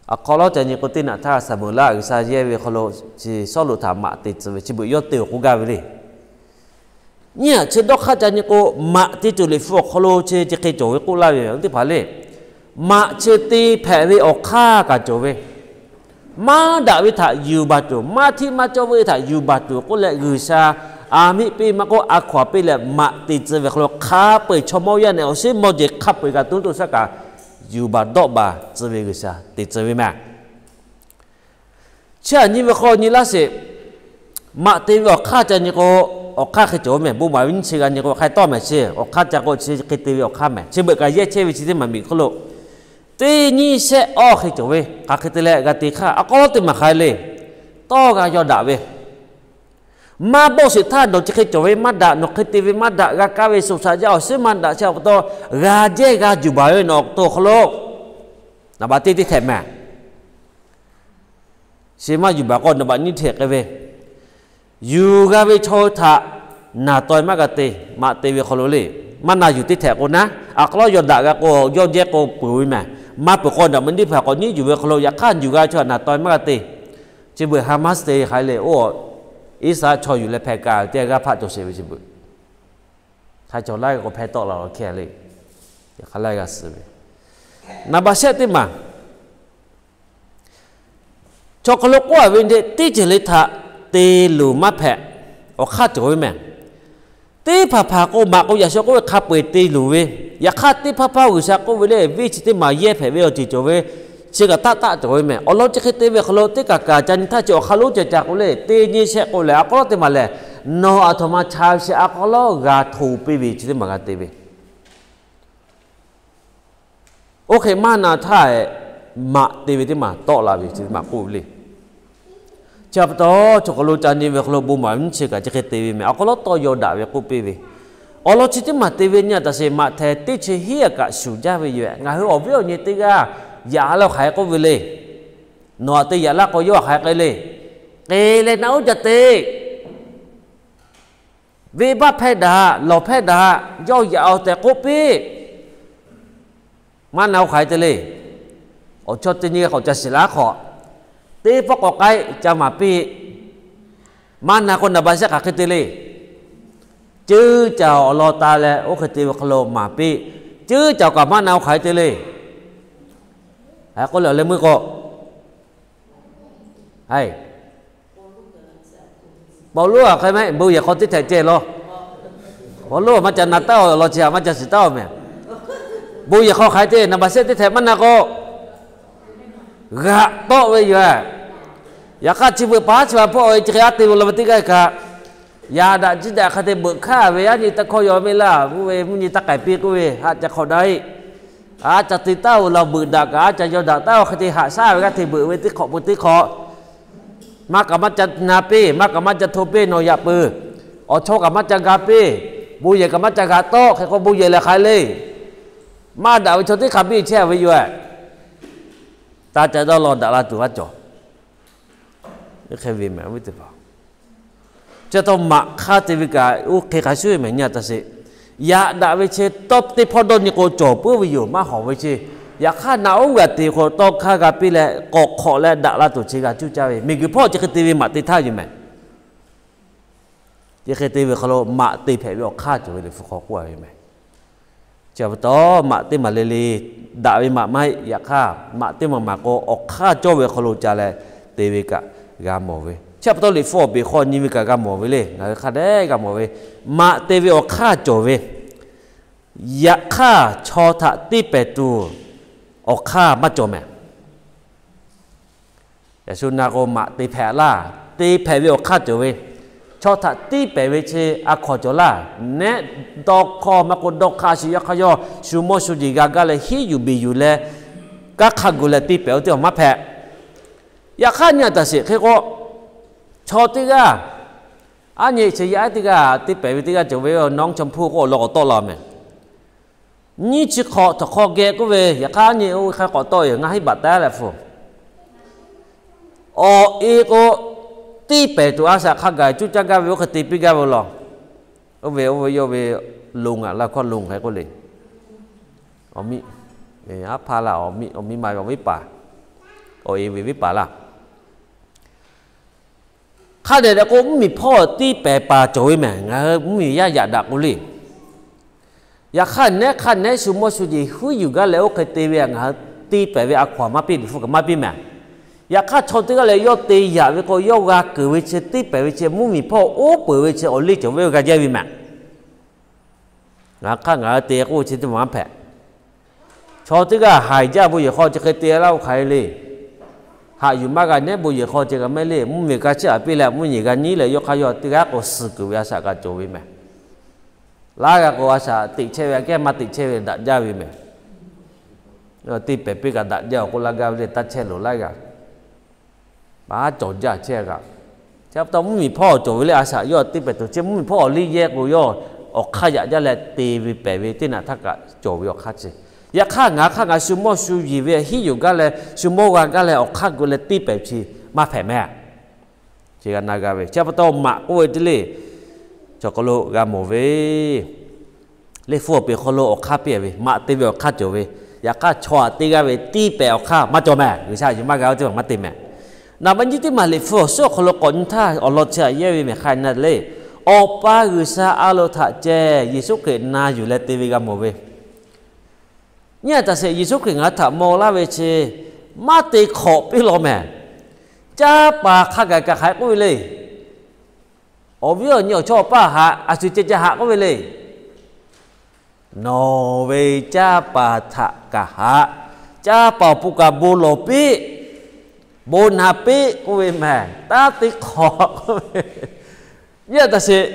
Awˬ hk'aw lo ca nyi k'o, teˇ naꞈ htaˇ Saˍmo-eˍlaˆ G'uiˬsha yehˇ ve hk'aw lo chi Sawˉluꞈ htaꞈ maꞈ te tcuh ve chi beuꞈ yawˇ te awˬ k'oˆ gaˇ ve le. Nyiˇ aꞈ chi dawˇ hk'aˇ ca nyi k'o, maꞈ te tuˬ Liꞈ hpu awˬ hk'aw lo chi chi hk'e cawˬ ve k'oˆ laˇ ve teˇ hpaˍ le. Maꞈ chi te hpehꞈ ve awˬ hk'aˇ kaꞈ cawˬ ve, maˇ daꞈ ve htaꞈ yuˬ baˬ tuˬ, maˇ htiˇ maˇ cawˇ ve htaꞈ yuˬ baˬ tuˬ k'oˆ leh, G'uiˬsha a miˆ piˇ maˇ k'oˆ, a hkaw-anˬ piˇ leh maꞈ te tcuh ve hk'aw lo hk'a peu-eˬ chaw mawˇ yaˇ nehˬ awˬ suhˉ mawˇ jeˬ hk'a peu-eˬ kaꞈ tuˉ to shaˉ kaꞈ yuˬ baˬ dawˆ baˬ tcuh ve G'uiˬsha te tcuh ve mehˍ. Chi aꞈ nyi ve hk'aw nyi laˇ sheˍ. Maꞈ te ve awˬ hk'aˇ ca nyi k'o, awˬ hk'aˇ hk'e cawˬ ve mehˍ. Bon maˍ ve nyiˇ chi g'a nyi k'o, hk'a tawˇ mehˍ chi awˬ hk'aˇ ca k'o, chi hk'e te ve awˬ hk'aˇ mehˍ. Chi beuꞈ kaꞈ yehˇ chehˇ ve chi teˇ maˬ miˬ hk'oˆ lo teˇ nyiˇ shehˆ awˇ hk'e cawˬ ve, hk'aˬ hk'e te leh g'a te hk'aˇ, a k'aw teˇ maˬ hk'aˬ hk'e le, tawˇ g'a yaw daꞈ ve, maˇ bawˆ sheˍ htaˇ nawˬ chi hk'e cawˬ ve maˇ daꞈ, nawˬ hk'e te ve maˇ daꞈ, g'a kaˇ ve shoˍ shaꞈ jaˇ awˬ suhˉ maˇ daꞈ, chi awˬ pa taw g'a jehˇ g'a juˬ baˬ ve nawˬ awˬ to awˬ hk'aw lo, naˍ baꞈ teˇ teˇ htehꞈ mehˍ. Chi maˇ yuˬ baˬ k'o, naˍ baꞈ nyiˇ htehꞈ k'ai ve, yuˬ g'a ve chaw htaꞈ naˍ taw-e maˇ g'a te. Maꞈ te ve hk'aw lo le, maˇ na yuˬ teˇ htehꞈ k'o naˉ, a k'aw lawˉ yaw daꞈ g'a k'o, yawˇ jehˇ k'o peuˬ ve mehˍ. Maˇ peuˬ k'o, naˍ baꞈ nyiˇ htehꞈ k'awꞈ nyiˉ yuˬ ve hk'aw lo yaꞈ hk'aˇ yuˬ g'a ve chaw htaꞈ naˍ taw-e maˇ g'a te. Chi beuꞈ Haˍmaˆ te hk'aˬ hk'e le, oˇ Iˉsaˍreˍlaˆ chaw yuˬ leh hpehꞈ kaꞈ teˇ g'aˇ g'aˇ hpaˆ cawˬ sheˍ ve chi beuꞈ, hk'a cawˬ laiˉ g'a k'o hpehˇ tawˆ la law hk'e le, yaꞈ hk'aˇ laiˉ g'a suh ve, naˍ baꞈ shehˆ teˇ maˬ chaw hk'aw lo k'oˆ a ve teˇ ceuˬ le htaꞈ te luˬ maˇ hpehꞈ. Awˬ hk'aˇ cawˬ ve mehˍ. Teˇ hpaˍ hpaˍ k'o, maꞈ k'o yaꞈ shu k'oˆ ve hk'a peu-eˬ te luˬ ve, yaꞈ hk'aˇ teˇ hpaˇ hpaˇ G'uiˬsha k'oˆ ve le, venˇ chi teˇ maˬ yehˇ hpehꞈ ve awˬ ceuˬ cawˬ ve, chi kaꞈ taˆ taˆ cawˬ ve mehˍ. Awˬ lawn chi hk'e te ve hk'aw lo teˇ kaˬ kaˬ ca nyi htaˇ chi awˬ hk'aˇ lonˉ ca ca k'o le, teˇ nyiˇ shehˆ k'o lehˬ, a k'aw lawˉ teˇ maˬ lehˬ, nawˬ aˬ htoꞈ ma cha ve chi a k'aw lawˉ g'a hto piˇ ve chi teˇ maˬ g'a te ve, oˇ hk'e maˇ na htaˇ, maꞈ te ve teˇ maˬ tawˆ la ve chi teˇ maˬ k'oˆ ve le. Chi pa taw, chaw hk'aw lo ca nyi ve hk'aw lo bon maˍ ve nyiˇ chi kaꞈ chi hk'e te ve mehˍ. A k'aw lawˉ tawˇ yaw daꞈ ve k'oˆ piˇ ve, awˬ lawn chi teˇ maˬ te ve nyi a taꞈ sheˍ, maꞈ htehˍ teˇ chi hiˉ a kaꞈ shuˍ jaˇ ve yoˬ. Ngaˬ hui awˬ viˉ awˬ nyi teˇ g'aˇ yaꞈ a lawˬ hk'aˬ hk'e k'oˆ ve le, nawˬ aꞈ te yaꞈ laˇ k'o yawˇ hk'aˬ hk'e k'ai le, k'e leh naˆ uˉ ca te, venˇbaˆ hpehˇ daꞈ, lawˬ hpehˇ daꞈ, yawˇ yaꞈ-oˬ tehꞈ k'oˆ piˇ. Maˇ na-o hk'aˬ hk'e te le. Awˬ chawˇ teˇ nyi k'awꞈ ca shiˍ laˇ hk'awꞈ, teˇ pawˆ k'awꞈ k'ai ca maˍ piˇ. Maˇ na k'o naˍ baꞈ shehˆ hk'aˬ hk'e te le. Ceuˇ caˬ awˬ lawn ta leh oˇ hk'e te ve hk'aw lo maˍ piˇ. Ceuˇ caˬ kaꞈ maˇ na-o hk'aˬ hk'e te le. K'oˆ leh awˬ leh meuˇ k'o, Pawˇluˆ a hk'e mehˆ, bon yehˬ hk'aw teˇ htehꞈ ceh law. Pawˇluˆ a maˇ ca na taˉ-oˬ, awˬ lawn chi htaꞈ maˇ ca shiˍ taˉ-oˬ mehˍ. Bon yehˬ hk'aw hk'aˬ hk'e te, naˍ baˬ shehˆ teˇ htehꞈ maˇ na k'o, g'aꞈ tawˆ ve yoˬ. Yaꞈ hk'aˇ chi beuꞈ paˉ chi ma hpawˇ ve chi hk'e aˉ te lo la ve teˇ g'aˇ kaꞈ, yaꞈ daꞈ ciˇ daꞈ hk'a te beuꞈ hkaˇ ve, aˉ nyi taˇ hkawˇ yaw ve laˇ, k'oˆ ve mvuhˇ nyi taˇ k'aiˍ piˇ k'oˆ ve, haꞈ ca hk'awꞈ daꞈ-e. Aˉ ca te taˇ-oˬ, la beuꞈ daꞈ kaꞈ aˉ ca yaw daꞈ taˇ-oˬ, hk'e te haꞈ shaˉ ve g'aˇ hteꞈ beuꞈ ve teˇ hk'awꞈ peuˬ teˇ hk'awꞈ, maˇ kaꞈ maˇ ca na piˇ, maˇ kaꞈ maˇ ca hto piˇ, nawˬ yaꞈ peuˬ. Awˬ chawˇ kaꞈ maˇ ca ga piˇ, bon yehˬ kaꞈ maˇ ca g'aꞈ tawˆ, hk'e k'o bon yehˬ lehˬ hk'aˬ hk'e le. Maˇ daꞈ ve chaw teˇ hk'aˬ biˇ chehˇ ve yoˬ. Taˇ ca dawˇ law daꞈ la tuˬ maˇ cawˬ. Hk'e ve mehˍ, chi taw maꞈ hk'aˇ te ve kaꞈ oˇ hk'e hk'a shuˍ mehˍ nyi a taˇ sheˍ. Yaꞈ daꞈ ve chi tawˇ teˇ hpawˇ dawˇ nyi k'o cawˬ puiˉ ve yoˬ, maˇ hawˍ ve chi. Yaꞈ hk'aˇ naꞈ uˉ g'aꞈ teꞈ k'o tawˇ hk'aˇ g'a piˇ leh k'awꞈ hk'awꞈ leh daꞈ la tuˬ chi g'a cuˇ caˇ ve, miˬguiˬ hpawˇ chi hk'e te ve maꞈ te htaˇ yoˬ mehˍ. Chi hk'e te ve hk'aw lo maꞈ te hpehꞈ ve awˬ hk'aˇ cawˬ ve Liꞈ hpu hk'aw k'oˆ a ve mehˍ. Chi pa taw maꞈ teˇ maˬ le le daꞈ ve maꞈ maˇ heˆ. Yaꞈ hk'aˇ maꞈ teˇ maˬ maˬ k'o awˬ hk'aˇ cawˇ ve hk'aw lo ca leh te ve kaꞈ g'a mawˬ ve. Chi pa taw Liꞈ hpu awˬ peˍ hk'aw nyi ve kaꞈ g'a mawˬ ve le. Ngaˬ hui hk'a dehꞈ g'a mawˬ ve, maꞈ te ve awˬ hk'aˇ cawˬ ve. Yaꞈ hk'aˇ chaw htaꞈ tiˇ pehˍ tuˬ awˬ hk'aˇ maˇ cawˬ mehˍ. Yeˍsuˆ na k'o maꞈ te hpehꞈ laˇ, te hpehꞈ ve awˬ hk'aˇ cawˬ ve. Chaw htaꞈ tiˇ pehˍ ve chi a hkawnˍ cawˬ laˇ. Nehˉ dawˇ hkawˇ maˇ k'o dawˇ hk'aˇ shu yaꞈ hk'aˇ yawˇ shu mawˇ shu jeˬ g'a gaˇ leh hiˉ yuˬ beˬ yuˬ leh kanˉ hk'a gu leh tiˇ pehˍ-o teˇ maˬ maˇ hpehꞈ. Yaꞈ hk'aˇ nyi a taˇ sheˍ hk'e k'o, chaw teˇ g'aˇ, aˉ nyi chi yaꞈ teˇ g'aˇ tiˇ pehˍ ve teˇ g'aˇ cawˬ ve, nawˉ chaw hpuˇ k'o awˬ lawn k'awꞈ tawˆ la mehˍ. Nyiˇ chi hk'awꞈ htaꞈ hk'aw geh k'oˆ ve, yaꞈ hk'aˇ nyi oˇ ve hk'a k'awꞈ tawˆ yoˬ, ngaˬ hiˉ baꞈ taˉ leh hpu. Awˬ e k'o, tiˇ pehˍ tuˬ a shaꞈ hk'a gaˬ cuˇ caˇ gaˇ ve oˇ hk'e te piˇ gaˇ ve law. Oˇ ve oˇ ve yawˇ ve lo ngaˬ la hkawˇ lo hk'e k'oˆ le. Awˬ miˇ, aˉ hpaˇ laˇ, awˬ miˇ ma ve awˬ viˉ paˍ, awˬ e ve viˉ paˍ laˇ. Hk'a dehꞈ dehꞈ k'o mvuhˇmiˬ hpawˇ tiˇ pehˍ paˍ cawˬ ve mehˍ. Ngaˬ hui mvuhˇmiˬ yaˇ yaꞈ daꞈ k'o le. Yaꞈ hk'aˇ nehˉ hk'aˇ nehˉ shu mawˇ shu jeˬ huˉ yuˬ gaˇ leh oˇ hk'e te ve ngaˬ hui tiˇ pehˍ ve a hkawnˍ maˇ piˇ, Liꞈ hpu kaꞈ maˇ piˇ mehˍ. Yaꞈ hk'aˇ chaw teˇ g'aˇ leh yawˇ te yaꞈ ve k'o, yawˇ g'a keunˍ ve chi tiˇ pehˍ ve chi mvuhˇmiˬ hpawˇ oˉ peunˍ ve chi awˬ liˇ cawˬ ve oˇ g'a jaˇ ve mehˍ. Ngaˬ hk'aˇ ngaˬ hui te k'oˆ chi teˇ maˬ maˇ hpehꞈ. Chaw teˇ g'aˇ haiˬ jaˇ bon yehˬ hk'aw chi hk'e te laˇ oˇ hk'aˬ hk'e le. Haꞈ yuˬ maˇ g'a nehˉ bon yehˬ hk'aw ceh kaꞈ mehˉ le, mvuhˇmiˬ ka chiˇ aꞈ piˇ leh mvuhˇmiˬ g'a nyiˉ leh yawˇ hk'aˇ yawˇ teˇ g'aˇ k'awꞈ suhˍ kuiˬ ve a shaꞈ kaꞈ cawˬ ve mehˍ. Laˇ g'a k'o a shaꞈ teꞈ chehˇ ve aꞈ kehˉ maˇ teꞈ chehˇ ve daꞈ jaˇ ve mehˍ. Teˇ pehˍ piˇ kaꞈ daꞈ jaˇ awˬ k'oˆ laˇ gaˇ ve le, taˇ chehˇ loˍ laˇ g'a. Maˇ cawˬ jaˇ chehˇ g'a. Chi pa taw mvuhˇmiˬ hpawˇ cawˬ ve le a shaꞈ yawˇ teˇ pehˍ tuˬ chi mvuhˇmiˬ hpawˇ awˬ liˇ yehˇ k'o yawˇ awˬ hk'aˇ yaꞈ jaˇ leh te ve pehˍ ve teˇ naꞈ htaˇ kaꞈ cawˬ ve awˬ hk'aˇ chi. Yaꞈ hk'aˇ ngaˬ hk'aˇ ngaˬ shu mawˇ shu yeˬ ve hiˉ yuˬ gaˇ leh shu mawˇ g'a gaˇ leh awˬ hk'aˇ gu leh tiˇ pehˍ chi maˇ hpehꞈ mehˍ. Chi g'a na g'a ve chi pa taw maꞈ k'oˆ ve teˇ le, chaw hk'aw lo g'a mawˬ ve, Liꞈ hpu awˬ peˍ hk'aw lo awˬ hk'aˇ piˇ ve maꞈ te ve awˬ hk'aˇ cawˬ ve, yaꞈ hk'aˇ chaw aꞈ te g'a ve tiˇ pehˍ awˬ hk'aˇ maˇ cawˬ mehˍ. G'uiˬsha yuˬ maˇ g'a oˇ teˇ maˬ maˇ te mehˍ. Naˍ baˆ nyiˇ teˇ maˬ Liꞈ hpu awˬ suhˉ awˬ hk'aw lo k'awꞈ nyi htaˇ awˬ lawn chi aꞈ yehˇ ve mehˍ hk'a na le, Awˬ pa G'uiˬsha a loˍ htaꞈ ceh Yeˍsuˆ Hkriꞈ na yuˬ leh te ve g'a mawˬ ve. Nyi a taˍ sheˍ, Yeˍsuˆ Hkriꞈ ngaˬ hui htaꞈ maw laˇ ve chi maˇ te hk'awꞈ piˇ law mehˍ. Caˇ paˍ hk'a gaˬ kaꞈ hk'aˬ hk'e k'oˆ ve le. Awˬ viˉ awˬ nyi awˬ chawˇ awˬ paˇ haꞈ, a shu ceh ceh haꞈ k'oˆ ve le. Nawˬ ve caˇ paˍ htaꞈ kaꞈ haꞈ, caˇ paˍ awˬ pon kaꞈ bon lawˬ piˇ, bon naˍ piˇ k'oˆ ve mehˍ. Taˇ te hk'awꞈ k'oˆ ve. Nyi a taˍ sheˍ,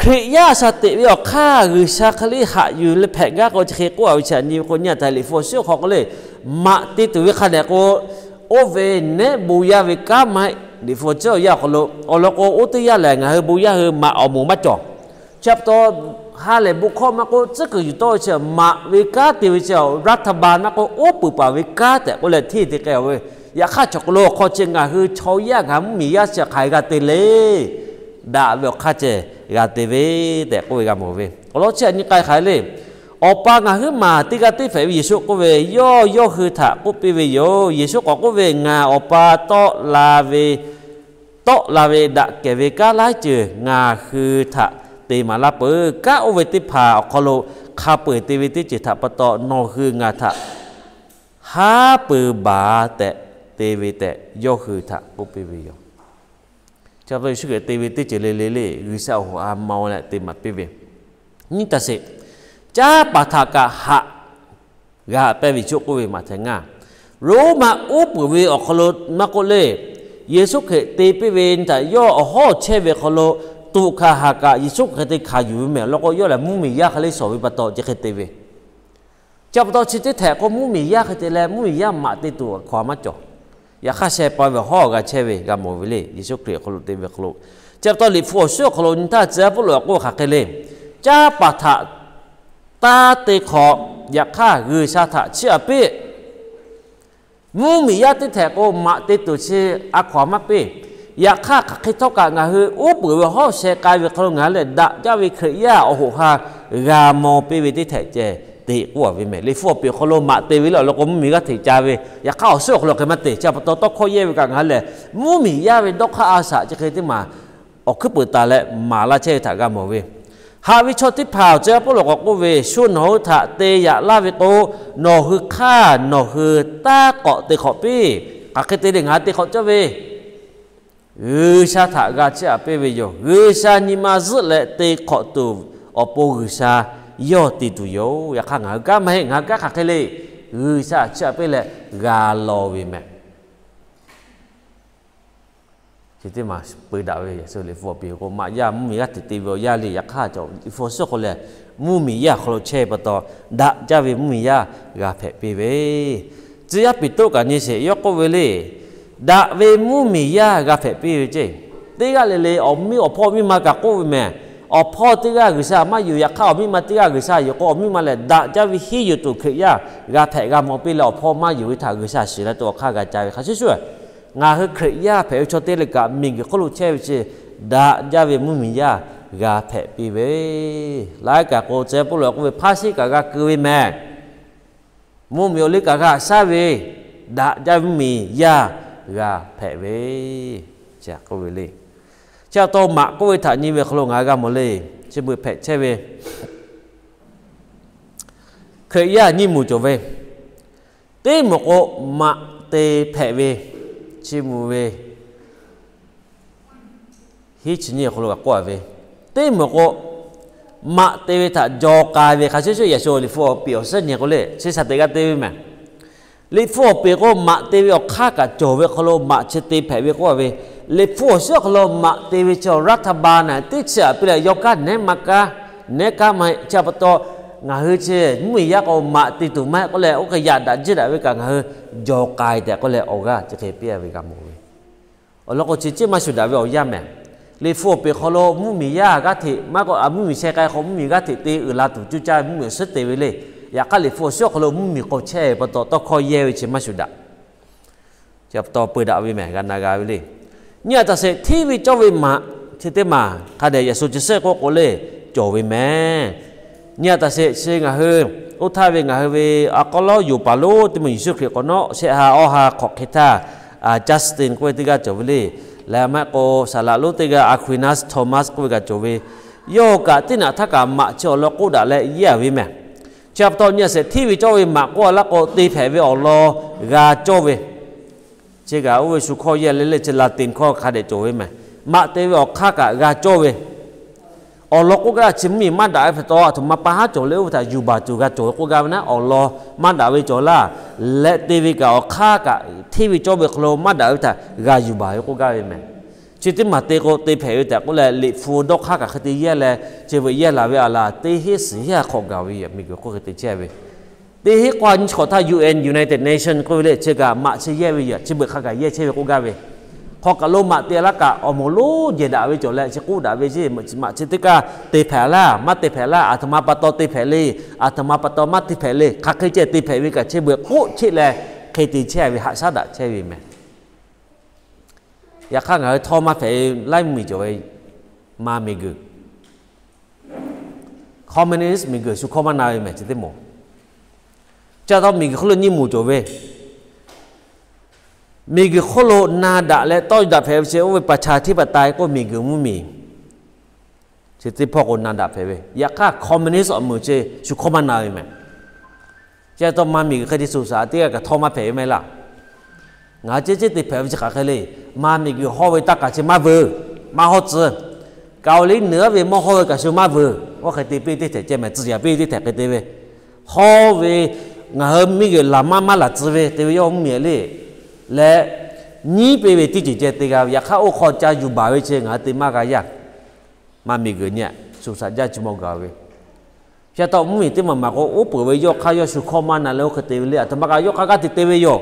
Hkriꞈ yaˇ a shaꞈ teꞈ ve awˬ hk'aˇ G'uiˬsha hk'e le haꞈ yuˬ leh hpehꞈ gaˇ k'o chi hk'e k'oˆ a ve chi aꞈ nyi ve k'o, nyi a taˍ Liꞈ hpu awˬ suhˉ hk'aw k'o le, maꞈ te tuˬ ve hk'a dehꞈ k'o, oˇ ve nehˉ bon yaˇ ve kanˉ maˇ heˆ. Liꞈ hpu awˬ ceuˬ awˬ yanˇ awˬ hk'aw lo awˬ lawn k'o, oˇ teˇ yanˇ lehˬ ngaˬ hui bon yaˇ hui maꞈ awˬ moˍ maˇ cawˬ. Chi pa taw, ha lehˬ bon hkawˇ maˇ k'oˆ, tcuhˉ kuiˬ yuˬ tawˆ ve chi maꞈ ve kanˉ te ve chi, raˇ htaˇ ba maˇ k'oˆ, oˉ peunˍ paˍ ve kanˉ tehꞈ k'oˆ leh hteˇ te k'ai ve. Yaꞈ hk'aˇ chaw hk'aw lo awˬ hk'aw chi ngaˬ hui chaw yaˇ ngaˬ hui mvuhˇmiˬ yaˇ chi hk'aˬ hk'e g'a te le. Daꞈ ve awˬ hk'aˇ ceh g'a te ve tehꞈ k'oˆ ve g'a mawˬ ve. Awˬ lawn chi aꞈ nyi k'ai hk'aˬ hk'e le. Awˬ pa ngaˬ huiˉ maˬ teˇ g'aˇ teˇ hpehꞈ ve Yeˍsuˆ k'oˆ ve, yawˇ yawˇ hui htaꞈ k'oˆ piˇ ve yoˬ. Yeˍsuˆ k'awꞈ k'oˆ ve, Ngaˬ Awˬ pa tawˆ la ve tawˆ la ve daꞈ kehˬ ve kanˉ laiˉ ceuˬ ngaˬ hui htaꞈ te maˍ laˇ peuˬ. Kanˉ oˇ ve teˇ hpaˍ awˬ hk'aw lo hk'a peu-eˬ te ve teˇ ceuˬ htaꞈ pa taw nawˬ hui ngaˬ htaꞈ haˉ pui baˬ tehꞈ te ve tehꞈ yawˇ hui htaꞈ k'oˆ piˇ ve yoˬ. Chi pa taw Yeˍsuˆ Hkriꞈ te ve teˇ ceuˬ le le le G'uiˬsha awˬ hoꞈ ha ma-o leh te maˍ piˇ ve. Nyiˇ taˍ sheˍ, caˉ paˍ htaꞈ kaꞈ haꞈ g'a pehˇ ve chi k'oˆ ve maˬ htehˍ ngaˇ. Roˉmaꞈ uˉ peunˍ ve awˬ hk'aw lo maˇ k'oˆ le, Yeˍsuˆ Hkriꞈ te piˇ ve nyi htaꞈ yawˇ awˬ hawˉ chehˇ ve hk'aw lo tuꞈ hkanˍ haˍ kaꞈ Yeˍsuˆ Hkriꞈ hk'e te hkanˍ yuˬ ve mehˬ. Law k'o yawˇ lehˬ mvuhˇmiˬ yaˇ hk'e le shawˍ ve pa taw chi hk'e te ve. Chi pa taw chi teˇ htehꞈ k'o mvuhˇmiˬ yaˇ hk'e te leh mvuhˇmiˬ yaˇ maꞈ te tuˬ hk'aˬ maˇ cawˬ. Yaꞈ hk'aˇ sheh pa ve awˬ hawˉ g'a chehˇ ve g'a mawˬ ve le. Yeˍsuˆ Hkriꞈ awˬ hk'aw lo te ve hk'aw lo, chi pa taw Liꞈ hpu awˬ suhˉ awˬ hk'aw lo nyi htaˇ tcuh Pawˇluꞈ k'oˆ ve hk'aˬ hk'e le, caˉ paˍ htaꞈ taˇ te hk'awꞈ, yaꞈ hk'aˇ G'uiˬsha htaꞈ chiˇ aꞈ piˇ. Mvuhˇmiˬ yaˇ teˇ htehꞈ k'o maꞈ te tuˬ chi a hkaw-anˬ maˇ piˇ. Yaꞈ hk'aˇ hk'aˬ hk'e htawˇ kaꞈ ngaˬ hui uˉ peunˍ ve awˬ hawˉ sheh k'ai ve hk'aw lo ngaˬ hui lehˬ daꞈ jaˇ ve Hkriꞈ yaˇ awˬ hoꞈ ha g'a maw piˇ ve teˇ htehꞈ ceh te k'oˆ a ve mehˬ. Liꞈ hpu awˬ peˍ awˬ hk'aw lo maꞈ te ve le awˬ lawn k'o mvuhˇmiˬ g'aˇ hteꞈ ca ve, yaꞈ hk'aˇ awˬ suhˉ awˬ hk'aw lo hk'e maˇ te. Chi pa taw tawˇ hkawˇ yehˇ ve kaꞈ ngaˬ hui lehˬ mvuhˇmiˬ yaˇ ve dawˇ hk'aˇ a shaꞈ chi hk'e teˇ maˬ awˬ hkuiˉ peuˍ taˍ leh maˍ laˇ chehˇ ve htaꞈ g'a mawˬ ve. Haꞈ ve chaw teˇ hpaˍ awˬ ceuˬ Pawˇluꞈ k'awꞈ k'oˆ ve, shu nawˬ hui htaꞈ te yaꞈ laˇ ve k'o, nawˬ hui hk'aˇ nawˬ hui taˇ k'awꞈ te hk'awꞈ piˇ. Hk'aˬ hk'e te le ngaˬ hui te hk'awꞈ cawˇ ve, G'uiˬsha htaꞈ g'a chiˇ aꞈ piˇ ve yoˬ. G'uiˬsha nyi ma zuhˆ leh te hk'awꞈ tuˬ awˬ pon G'uiˬsha yawˇ te tuˬ yoˬ. Yaꞈ hk'aˇ ngaˬ hui kanˉ maˇ heˆ, ngaˬ hui kanˉ hk'aˬ hk'e le, G'uiˬsha chiˇ aꞈ piˇ leh g'a law ve mehˬ. Chi teˇ maˬ peu daꞈ ve, yaꞈ shu Liꞈ hpu awˬ peˍ k'o maꞈ yaˇ mvuhˇmiˬ g'aˇ hteꞈ te ve awˬ yanˇ le. Yaꞈ hk'aˇ cawˬ Liꞈ hpu awˬ suhˉ k'o lehˬ mvuhˇmiˬ yaˇ awˬ hk'aw lo chehˇ ve pa taw, daꞈ jaˇ ve mvuhˇmiˬ yaˇ g'a hpehꞈ piˇ ve. Tcuh yaˇ Peˍtruˆ kaꞈ nyi sheˍ yawˇ k'oˆ ve le, daꞈ ve mvuhˇmiˬ yaˇ g'a hpehꞈ piˇ ve ceˇ. Teˇ g'aˇ le le awˬ miˇ awˬ hpawˇ miˇ ma kaꞈ k'oˆ ve mehˬ. Awˬ hpawˇ teˇ g'aˇ G'uiˬsha maˇ yuˬ, yaꞈ hk'aˇ awˬ miˇ ma teˇ g'aˇ G'uiˬsha yuˬ k'o, awˬ miˇ ma lehˬ daꞈ jaˇ ve hiˉ yuˬ tuˬ Hkriꞈ yaˇ g'a hpehꞈ g'a maw piˇ leh awˬ hpawˇ maˇ yuˬ ve htaꞈ G'uiˬsha shiˍ leh tuˬ awˬ hk'aˇ g'a ca ve hk'a shuˍ shuˍ, ngaˬ hui Hkriꞈ yaˇ hpehꞈ ve chaw teˇ le kaꞈ miˬguiˬ hk'oˆ lo chehˇ ve chi daꞈ jaˇ ve mvuhˇmiˬ yaˇ g'a hpehꞈ piˇ ve. Laiˉ kaꞈ k'o tcuh Pawˇluꞈ k'oˆ ve hpaˇ shiˉ kaꞈ g'a keu ve mehˬ. Mvuhˇmiˬ awˬ liˇ kaꞈ g'a shaˉ ve, daꞈ jaˇ ve mvuhˇmiˬ yaˇ g'a hpehꞈ ve, chi k'oˆ ve le. Chi pa taw maꞈ k'oˆ ve htaꞈ nyi ve hk'aw lo ngaˬ hui g'a mawˬ le. Chi beuꞈ hpehꞈ chehˇ ve Hkriꞈ yaˇ nyiˇ moˍ cawˬ ve, teˇ moˍ k'o maꞈ te hpehꞈ ve, chi mvuh ve hiˉ chi nyiˇ awˬ hk'aw lo kaꞈ k'oˆ a ve, teˇ moˍ k'o maꞈ te ve htaꞈ jaw k'ai ve hk'a shuˍ shuˍ, yaꞈ shu Liꞈ hpu awˬ peˍ awˬ suhˉ nyi k'o le, chi shaˍ teꞈ g'a te ve mehˬ. Liꞈ hpu awˬ peˍ k'o maꞈ te ve awˬ hk'aˇ kaꞈ cawˬ ve hk'aw lo maꞈ chi te hpehꞈ ve k'oˆ a ve, Liꞈ hpu awˬ suhˉ hk'aw lo maꞈ te ve chi awˬ raˇ htaˇ ba na teˇ chi aꞈ piˇ leh yawˇ kaˇ nehˉ ma kaˇ, nehˉ kaˇ ma chi pa taw, ngaˬ hui chi mvuhˇmiˬ yaˇ k'o maꞈ te tuˬ maˇ heˆ k'oˆ leh oˇ hk'e yaꞈ daꞈ jiˇ daꞈ ve kaꞈ ngaˬ hui jaw k'ai tehꞈ k'oˆ leh awˬ g'aˇ chi hk'e piˇ a ve g'a mawˬ ve. Awˬ lawn k'o chi ceˇ maˇ shuˍ daꞈ ve awˬ yanˇ mehˬ. Liꞈ hpu awˬ peˍ hk'aw lo mvuhˇmiˬ yaˇ g'aˇ hteꞈ maˇ k'o a mvuhˇmiˬ sheh k'ai hk'aw mvuhˇmiˬ g'aˇ hteꞈ te uiˍ la tuˬ cuˇ caˇ ve mvuhˇmiˬ awˬ suhˉ te ve le. Yaꞈ hk'aˇ Liꞈ hpu awˬ suhˉ hk'aw lo mvuhˇmiˬ k'o chehˇ ve pa taw tawˇ hkawˇ yehˇ ve chi maˇ shuˍ daꞈ. Chi pa taw peu daꞈ ve mehˬ g'a na g'a ve le. Nyi a taˍ sheˍ, hteˇ ve cawˇ ve maꞈ chi teˇ maˬ hk'a dehꞈ yaꞈ shu chi suhˉ k'oˆ k'o le cawˬ ve mehˬ. Nyi a taˍ sheˍ, chi ngaˬ hui oˇ htaˇ ve ngaˬ hui ve a k'aw lawˉ yoˬ paˍ lonˉ teˇ mvuhˇ Yeˍsuˆ Hkriꞈ k'awꞈ nawˉ shehˆ ha awˇ ha hk'awꞈ hk'e htaˇ, Justin k'oˆ ve teˇ g'aˇ cawˬ ve le. Leh maˇ heˆ k'o saˍ laꞈ lonˉ teˇ g'aˇ Aquinas Thomas k'oˆ ve kaꞈ cawˬ ve. Yawˇ kaꞈ teˇ naꞈ htaˇ kaꞈ maꞈ chi awˬ lawn k'oˆ daꞈ leh yehˇ a ve mehˬ. Chi pa taw nyi a sheˍ, hteˇ ve cawˇ ve maꞈ k'oˆ a laˇ k'o te hpehꞈ ve awˬ lawn g'a cawˇ ve. Chi kaꞈ oˇ ve shu hkawˇ yehˇ le le chi Latin hkawˇ hk'a dehꞈ cawˬ ve mehˬ. Maꞈ te ve awˬ hk'aˇ kaꞈ g'a cawˇ ve. Awˬ lawn k'oˆ gaˇ chi mvuhˇmiˬ maˇ daꞈ ve hpehꞈ taw, a htoꞈ ma pa haˉ cawˬ leh oˇ ve htaꞈ yuˬ baˬ tuˬ g'a cawˬ ve k'oˆ gaˇ ve naˉ, awˬ lawn maˇ daꞈ ve cawˬ laˇ. Leh te ve kaꞈ awˬ hk'aˇ kaꞈ hteˇ ve cawˇ ve hk'aw lo maˇ daꞈ ve htaꞈ g'a yuˬ baˬ ve k'oˆ gaˇ ve mehˬ. Chi teˇ maˬ te k'o te hpehꞈ ve tehꞈ k'oˆ leh Liꞈ hpu dawˇ hk'aˇ kaꞈ hk'e te yehˇ leh, chi beuꞈ yehˇ laˬ ve a laˬ teˇ hinˉ suhˍ hinˉ a hk'awꞈ gaˬ ve yoˬ, miˬguiˬ hk'oˆ hk'e te chehˇ ve. Teˇ hinˉ k'awˇ nyi chi hk'awꞈ htaˇ U N, United Nation k'oˆ ve le, chi kaꞈ maꞈ chi yehˇ ve yoˬ, chi beuꞈ hk'a gaˬ yehˇ chehˇ ve k'oˆ gaˇ ve. Hk'aw kaˬ lo maꞈ te laˇ kaꞈ awˬ moˍ lonˉ jehˬ daꞈ ve cawˬ leh chi k'oˆ daꞈ ve, maꞈ chi teˇ kaˇ te hpehꞈ laˇ maˇ te hpehꞈ laˇ, a htoꞈ ma pa taw te hpehꞈ le, a htoꞈ ma pa taw maˇ te hpehꞈ le, hk'aˬ hk'e ceh te hpehꞈ ve kaꞈ chi beuꞈ k'oˆ cheˆ leh hk'e te chehˇ ve haꞈ shaˉ daꞈ chehˇ ve mehˬ. Yaꞈ hk'aˇ ngaˬ hui htawˇ maˇ hpehꞈ laiˉ mvuhˇmiˬ cawˬ ve, ma miˬguiˬ, communist miˬguiˬ shu hkawˇ maˇ na ve mehˬ chi teˇ moˍ. Chi pa taw miˬguiˬ hk'oˆ lo nyiˇ moˍ cawˬ ve, miˬguiˬ hk'oˆ lo na daꞈ leh tawˇ daꞈ hpehꞈ ve chi oˇ ve ประชาธิปไตย k'oˆ miˬguiˬ mvuhˇmiˬ chi teˇ hpawˇ k'o na daꞈ hpehꞈ ve. Yaꞈ hk'aˇ communist awˬ moˍ chi shu hkawˇ maˇ na ve mehˬ. Chi pa taw ma miˬguiˬ hk'e te shuˍ shaˍ teˇ g'aˇ kaꞈ htawˇ maˇ hpehꞈ ve maˇ heˆ laˇ. Ngaˬ hui ceh ceh te hpehꞈ ve chi hk'aˬ hk'e le. Maˇ miˬguiˬ hawˇ ve taˇ kaˬ chi maˇ veuˬ, maˇ hawˇ tcuh. Kaoˍliˇ nuˬ aˉ ve mawˇ hawˇ ve kaꞈ shu maˇ veuˬ. Oˇ hk'e te piˇ teˇ htehꞈ ceh mehˍ, tcuh yaꞈ piˇ teˇ htehꞈ hk'e te ve, hawˇ ve, ngaˬ hui miˬguiˬ laˬ maˇ maˇ laˬ tcuh ve te ve yawˇ mvuhˇmiˬ le. Leh nyiˉ piˇ ve teˇ ceuˬ ceh te g'a ve. Yaꞈ hk'aˇ oˇ hk'aw ca yuˬ baˬ ve chi ngaˬ hui te maˇ g'a yaˇ. Maˇ miˬguiˬ nyi shu shaꞈ jaˇ chi mawˇ gaˬ ve. Chi pa taw mvuhˇmiˬ teˇ maˬ maˬ k'o, uˉ peunˍ ve yawˇ hk'aˇ yawˇ shu hkawˇ maˇ na leh oˇ hk'e te ve le. Aˬ htoꞈ ma kaꞈ yawˇ hk'aˇ g'aˇ hteꞈ te ve yoˬ.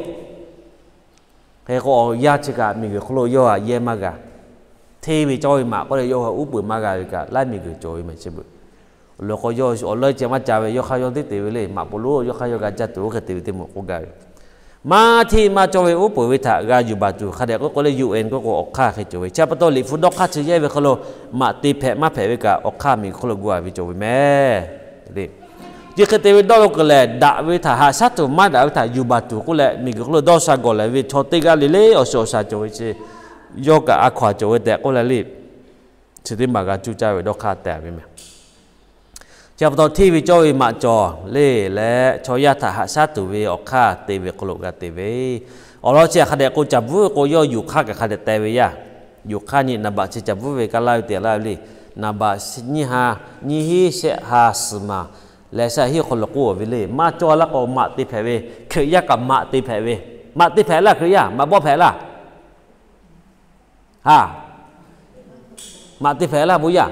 Hk'e k'o, awˬ yanˇ chi kaꞈ miˬguiˬ hk'oˆ lo yawˇ htaꞈ yehˇ maˇ g'a. Hteˇ ve cawˇ ve maꞈ k'oˆ leh yawˇ htaꞈ uˉ peunˍ maˇ g'a ve kaꞈ, laiˉ miˬguiˬ cawˬ ve mehˍ chi beuꞈ. Awˬ lawn k'o, yawˇ awˬ leuˉ ceh maˇ ca ve, yawˇ hk'aˇ yawˇ teˇ te ve le. Maꞈ poˍ lonˉ yawˇ hk'aˇ yawˇ g'a caˇ tuˬ oˇ hk'e te ve teˇ moˍ k'oˆ gaˇ ve. Maˇ hteˇ maˇ cawˇ ve uˉ peunˍ ve htaꞈ g'a yuˬ baˬ tuˬ hk'a dehꞈ k'oˆ k'o leh, U N k'oˆ k'o awˬ hk'aˇ hk'e cawˬ ve. Chi pa taw Liꞈ hpu dawˇ hk'aˇ chi yehˇ ve hk'aw lo maꞈ te hpehꞈ maˇ hpehꞈ ve kaꞈ, awˬ hk'aˇ miˬguiˬ hk'oˆ lo gu a ve cawˬ ve mehˍ. Chi hk'e te ve dawˇ lo k'o lehˬ, daꞈ ve htaꞈ haꞈ shaˉ tuˬ, maˇ daꞈ ve htaꞈ yuˬ baˬ tuˬ k'oˆ leh, miˬguiˬ hk'oˆ lo dawˇ sha gawˬ lehˬ ve chaw teˇ g'aˇ le le awˬ shiˍ awˬ shaˍ cawˬ ve chi, yawˇ kaꞈ a hkaw a cawˬ ve tehꞈ k'oˆ leh le, chi teˇ maˬ g'a cuˇ caˇ ve dawˇ hk'aˇ te ve mehˍ. Chi pa taw hteˇ ve cawˇ ve maꞈ cawˬ le leh chaw yaˇ htaꞈ haꞈ shaˉ tuˬ ve awˬ hk'aˇ te ve hk'aw lo g'a te ve. Awˬ lawn chi hk'a dehꞈ k'o, caˬ bvuhˉ ve k'o yawˇ yuˬ hk'aˇ kaꞈ hk'a dehꞈ te ve yaˇ. Yuˬ hk'aˇ nyi naˍ baꞈ chi caˬ bvuhˉ ve kaˇ laˇ ve te laˇ ve le. Naˍ baꞈ nyiˇ ha, nyiˇ hinˉ shehˆ ha suhˍ maˬ leh shehˆ hinˉ hk'aw lo k'oˆ ve le. Maˇ cawˇ laˇ k'o maꞈ te hpehꞈ ve. Hkriꞈ yaˇ kaꞈ maꞈ te hpehꞈ ve. Maꞈ te hpehꞈ laˇ Hkriꞈ yaˇ, maꞈ bawˆ hpehꞈ laˇ. Ha, maꞈ te hpehꞈ laˇ bon yaˇ.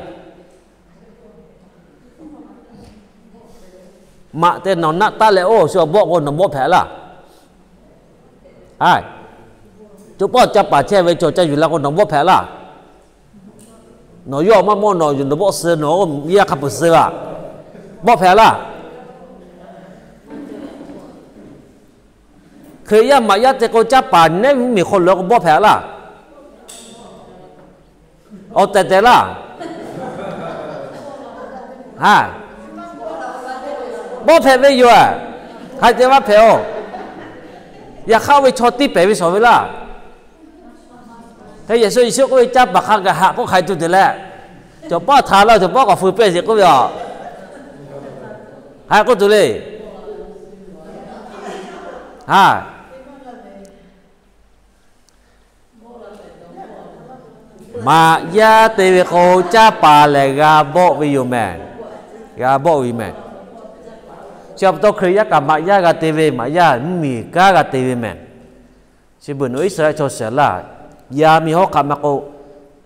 Maꞈ te nawˬ naˆ taˉ leh oˇ shu awˬ bawˆ k'o nawˬ bawˆ hpehꞈ laˇ. Aˬ, co pawˆ ca paˍ chehˇ ve cawˬ ca yuˬ la k'o nawˬ bawˆ hpehꞈ laˇ. Nawˬ yawˇ maˇ mawˇ nawˬ yuˬ nawˬ bawˆ suh nawˬ yaˇ hk'a peuˬ suh a, bawˆ hpehꞈ laˇ. Hkriꞈ yaˇ maꞈ yaˇ te k'o caˇ paˍ neˉ mvuhˇmiˬ hk'aw lo k'o bawˆ hpehꞈ laˇ. Awˬ tehˬ tehˬ laˇ. Ha, bawˆ hpehꞈ ve yoˬ. Haiˬ te maˇ hpehꞈ oˬ. Yaꞈ hk'aˇ oˇ ve chaw tiˇ pehˍ ve shawˍ ve laˇ. Hk'e Yeˍsuˆ Yeˍsuˆ k'oˆ ve, caˇ paˍ hk'a gaˬ haꞈ k'oˆ hk'ai tuˬ te leh, cawˬ paˇ htaꞈ laˇ cawˬ paˇ k'awꞈ feu pehˇ sheˍ k'oˆ ve a. Haiˬ k'oˆ tuˬ le. Ha, maꞈ yaˇ te ve k'o caˇ paˍ lehˬ g'a bawˆ ve yoˬ mehˍ. G'a bawˆ ve mehˍ. Chi pa taw Hkriꞈ yaˇ kaꞈ maꞈ yaˇ g'a te ve, maꞈ yaˇ mvuhˇmiˬ kanˉ g'a te ve mehˍ. Chi beuꞈ nawˬ Iˉsaˍreˍlaˆ chaw shiˍ laˇ, yaˇ miˇ hawˉ hk'aˆ maˇ k'oˆ,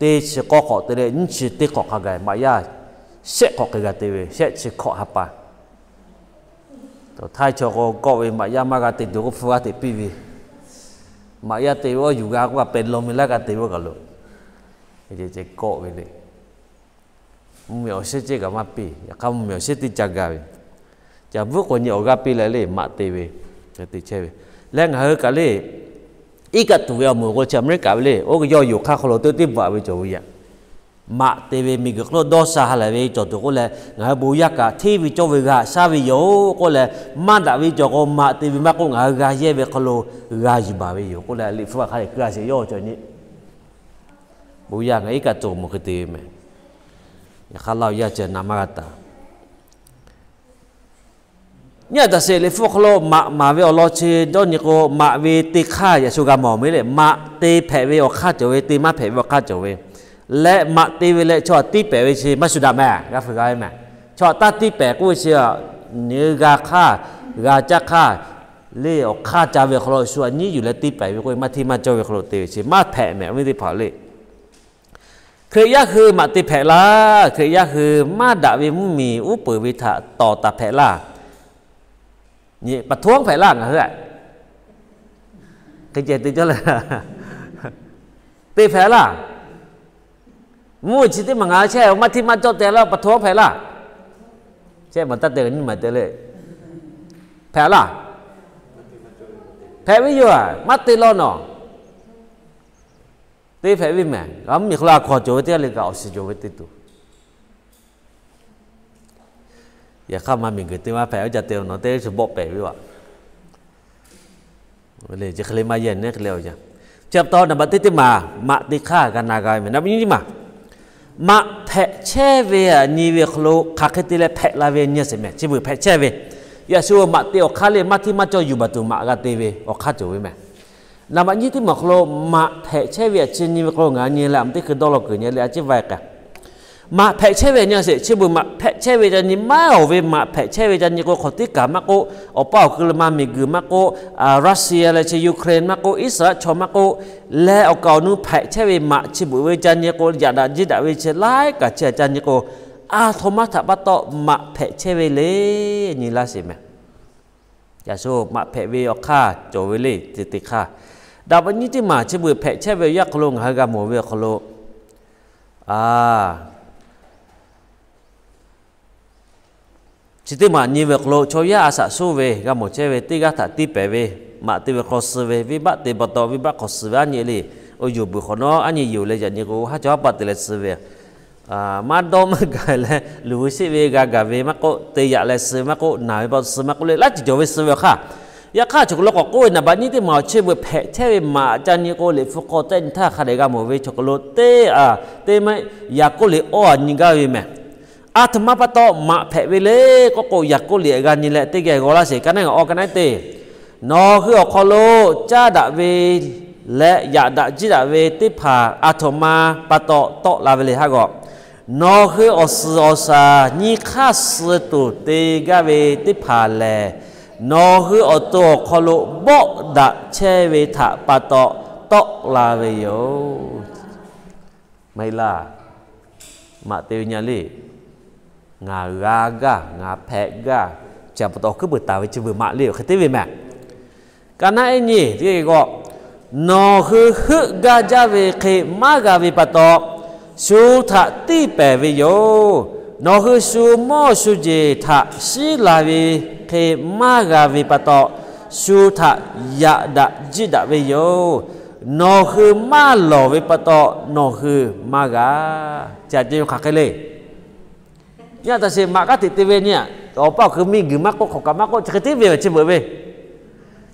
teˇ chi k'awˇ hk'awꞈ te leh nyiˇ chi teˇ hk'awꞈ hk'a gaˬ maꞈ yaˇ shehˆ hk'awꞈ hk'e g'a te ve, shehˆ chi hk'awꞈ ha pa. Htaiˇ chaw k'o kawˆ ve maꞈ yaˇ maˇ g'a te tuˬ k'o hpu g'a teꞈ piˇ ve, maꞈ yaˇ te ve awˬ yuˬ g'a k'oˆ kaꞈ pehˬ law mi laˇ g'a te ve kaꞈ lo, kawˆ ve le. Mvuhˇmiˬ awˬ shinˉ ceˇ kaꞈ maˇ piˇ. Yaꞈ hk'aˇ mvuhˇmiˬ awˬ shinˉ teˇ ca gaˬ ve, caˬ bvuhˉ k'o nyi awˬ g'aˇ piˇ leh le maꞈ te ve, te chehˇ ve. Leh ngaˬ hui kaꞈ le, iˉ kaˆ tuˬ ve awˬ moˍ k'o chi Aˍmeˍriˆkaˍ ve le, oˇ ve yawˇ yoˬ hk'aˇ hk'aw lo teˇ teˇ bvuhꞈ ve cawˬ ve yaꞈ. Maꞈ te ve miˬguiˬ hk'oˆ lo dawˇ sha ha lehˬ ve cawˬ tuˬ k'oˆ leh, ngaˬ hui bon yaˇ kaꞈ hteˇ ve cawˇ ve g'a shaˉ ve yoˬ k'oˆ leh, maˇ daꞈ ve cawˬ k'o maꞈ te ve maˇ k'oˆ, ngaˬ hui g'a yehˇ ve hk'aw lo g'a yuˬ baˬ ve yoˬ k'oˆ leh, Liꞈ hpu hk'a lehˬ keu a sheˍ yawˇ cawˬ nyi. Bon yaˇ ngaˬ iˉ kaˆ tuˬ awˬ moˍ hk'e te ve mehˍ. Yaꞈ hk'aˇ laˇ yaˇ ceh na maˇ g'a taˍ. Nyi a taꞈ sheˍ Liꞈ hpu hk'aw lo maꞈ maˍ ve awˬ lawn chi dawˇ nyi k'o, maꞈ ve te hk'aˇ yaꞈ shu g'a mawˬ ve le. Maꞈ te hpehꞈ ve awˬ hk'aˇ cawˬ ve, te maˇ hpehꞈ ve awˬ hk'aˇ cawˬ ve. Leh maꞈ te ve leh chaw htaꞈ tiˇ pehˍ ve chi maˇ shu daꞈ mehˍ, g'a fuiˍ g'a ve mehˍ. Chaw htaꞈ taˇ tiˇ pehˍ k'oˆ ve chi, nyi g'a hk'aˇ, g'a caˇ hk'aˇ, le awˬ hk'aˇ ca ve awˬ hk'aw lo shu a nyiˉ yuˬ leh tiˇ pehˍ ve k'oˆ ve maˇ hteˇ maˇ cawˇ ve hk'aw lo te ve chi maˇ hpehꞈ mehˍ ve teˇ hpaˍ le. Hkriꞈ yaˇ hui maꞈ te hpehꞈ laˇ. Hkriꞈ yaˇ hui maˇ daꞈ ve mvuhˇmiˬ uˉ peunˍ ve htaꞈ tawˍ taˍ hpehꞈ laˇ. Nyi pa htoˉ hpehꞈ laˇ ngaˬ hui a. Hk'e ceh te cawˇ leh, te hpehꞈ laˇ. Mvuhˇmiˬ chi teˇ maˬ ngaˬ hui chehˇ maˇ hteˇ maˇ cawˇ te laˇ, pa htoˉ hpehꞈ laˇ. Chehˇ maˬ taˇ te nyiˇ maˬ te le. Hpehꞈ laˇ. Hpehꞈ ve yoˬ a, maˇ te law nawˬ. Te hpehꞈ ve mehˍ. G'a mvuhˇmiˬ hk'aw lo a hkaw cawˬ ve teˇ g'aˇ le kaꞈ awˬ shiˍ cawˬ ve te tuˬ. Yaꞈ hk'aˇ maˇ miˬguiˬ te maˇ hpehꞈ, oˇ ca te nawˬ teˇ g'aˇ chi bawˆ pehˍ ve a. Chi hk'e le maˇ yehˇ neˉ hk'e le a. Chi pa taw naˍ baꞈ teˇ teˇ maˬ maꞈ te hk'aˇ g'a na g'a ve mehˍ. Naˍ baꞈ nyiˇ maˬ maꞈ hpehꞈ chehˇ ve a nyi ve hk'aw lo hk'aˬ hk'e te leh hpehꞈ la ve nyi a sheˍ mehˍ. Chi beuꞈ hpehꞈ chehˇ ve, yaꞈ shu maꞈ te awˬ hk'aˇ le maˇ hteˇ maˇ cawˇ yuˬ baˬ tuˬ maꞈ g'a te ve awˬ hk'aˇ cawˬ ve mehˍ. Naˍ baꞈ nyiˇ teˇ maˬ awˬ hk'aw lo maꞈ hpehꞈ chehˇ ve a chi nyi ve hk'aw lo ngaˬ hui nyi leh a ma teˇ hkui dawˇ law kuiˬ nyi leh a ciˉ vaiˇ k'ai. Maꞈ hpehꞈ chehˇ ve nyi a sheˍ, chi beuꞈ maꞈ hpehꞈ chehˇ ve ca nyi maˇ awˬ ve maꞈ hpehꞈ chehˇ ve ca nyi k'o, hk'awꞈ teˇ kaˬ maˇ k'oˆ, awˬ paˇ awˬ kui le ma miˬguiˬ maˇ k'oˆ, Russia leh chi Ukraine maˇ k'oˆ, Iˉsaˍreˍlaˆ chaw maˇ k'oˆ, leh awˬ kaˍ awˬ nu hpehꞈ chehˇ ve maꞈ chi beuꞈ ve ca nyi k'o, yaꞈ daꞈ jiˇ daꞈ ve chi laiˉ kaꞈ chi a ca nyi k'o, a htoꞈ ma htaꞈ pa taw maꞈ hpehꞈ chehˇ ve le nyi laˇ sheˍ mehˍ. Yaꞈ shu maꞈ hpehꞈ ve awˬ hk'aˇ cawˬ ve le te teˇ hk'aˇ. Daꞈ pa nyiˇ teˇ maˬ chi beuꞈ hpehꞈ chehˇ ve yaˇ hk'aw lo ngaˬ hui g'a mawˬ ve awˬ hk'aw lo, a, chi teˇ maˬ nyi ve awˬ hk'aw lo chaw yaˇ a shaꞈ suˉ ve g'a mawˬ chehˇ ve teˇ g'aˇ htaꞈ tiˇ pehˍ ve, maꞈ te ve hk'aw suh ve, venˇbaˆ te pa taw venˇbaˆ hk'aw suh ve a nyi le. Oˇ yuˬ buiˬ hk'awꞈ nawˉ a nyi yoˬ leh yaꞈ nyi k'o, haˉ chaw haˉ paˆ te leh suh ve, maˇ dawˇ maˇ gaˬ leh luˬ ve sheˆ ve g'a gaˬ ve maˇ k'oˆ, te yaꞈ leh suh ve maˇ k'oˆ, naˬ ve pa taw suh maˇ k'oˆ le, laiˉ ceuˬ cawˬ ve suh ve awˬ hk'aˇ. Yaꞈ hk'aˇ chaw hk'aw lo k'awꞈ k'oˆ ve naˍ baꞈ nyiˇ teˇ maˬ awˬ chehˇ beuꞈ hpehꞈ chehˇ ve maꞈ ca nyi k'o, Liꞈ hpu hk'aw tehˆ nyi htaˇ hk'a dehꞈ g'a mawˬ ve chaw hk'aw lo teˇ, a, teˇ maˇ Yaˍkoˆ liꞈ awˇ a nyi gaˇ ve mehˍ. A htoꞈ ma pa taw maꞈ hpehꞈ ve le k'oˆ k'o, Yaˍkoˆ liꞈ g'a nyi leh teˇ geh g'aw laˇ sheˍ. Ka naˉ ngaˬ awˬ ka naˉ teˇ, nawˬ hui awˬ hk'aw lo caˇ daꞈ ve leh yaꞈ daꞈ jiˇ daꞈ ve teˇ hpaˍ a htoꞈ ma pa taw tawˆ la ve le haˉ g'awˬ. Nawˬ hui awˬ suhˍ awˬ shaˍ nyi hk'aˇ suh tuˬ te gaˇ ve teˇ hpaˍ lehˬ, nawˬ hui awˬ to awˬ hk'aw lo bawˆ daꞈ chehˇ ve htaꞈ pa taw tawˆ la ve yoˬ. Maˇ heˆ laˇ. Maꞈ te ve nyi le, ngaˬ g'a gaˇ, ngaˬ hpehꞈ gaˇ, chi pa taw awˬ hkuiˉ peuˬ taˍ ve chi beuꞈ maꞈ le hk'e te ve mehˍ. Ka naˉ ehˉ nyi teˇ g'aˇ, nawˬ hui heuˆ gaˇ jaˇ ve hk'e maˇ g'a ve pa taw, shu htaꞈ tiˇ pehˍ ve yoˬ. Nawˬ hui shu mawˇ shu jeˬ htaꞈ shiˉ la ve hk'e maˇ g'a ve pa taw, shu htaꞈ yaꞈ daꞈ jiˇ daꞈ ve yoˬ. Nawˬ hui maˇ lawˬ ve pa taw, nawˬ hui maˇ g'a. Chi a ceh hk'aˬ hk'e le. Nyi a taꞈ sheˍ maꞈ g'aˇ hteꞈ te ve nyi a, awˬ paˇ awˬ kui miˬguiˬ maˇ k'oˆ, hk'awꞈ kaꞈ maˇ k'oˆ, chi hk'e te ve chi beuꞈ ve.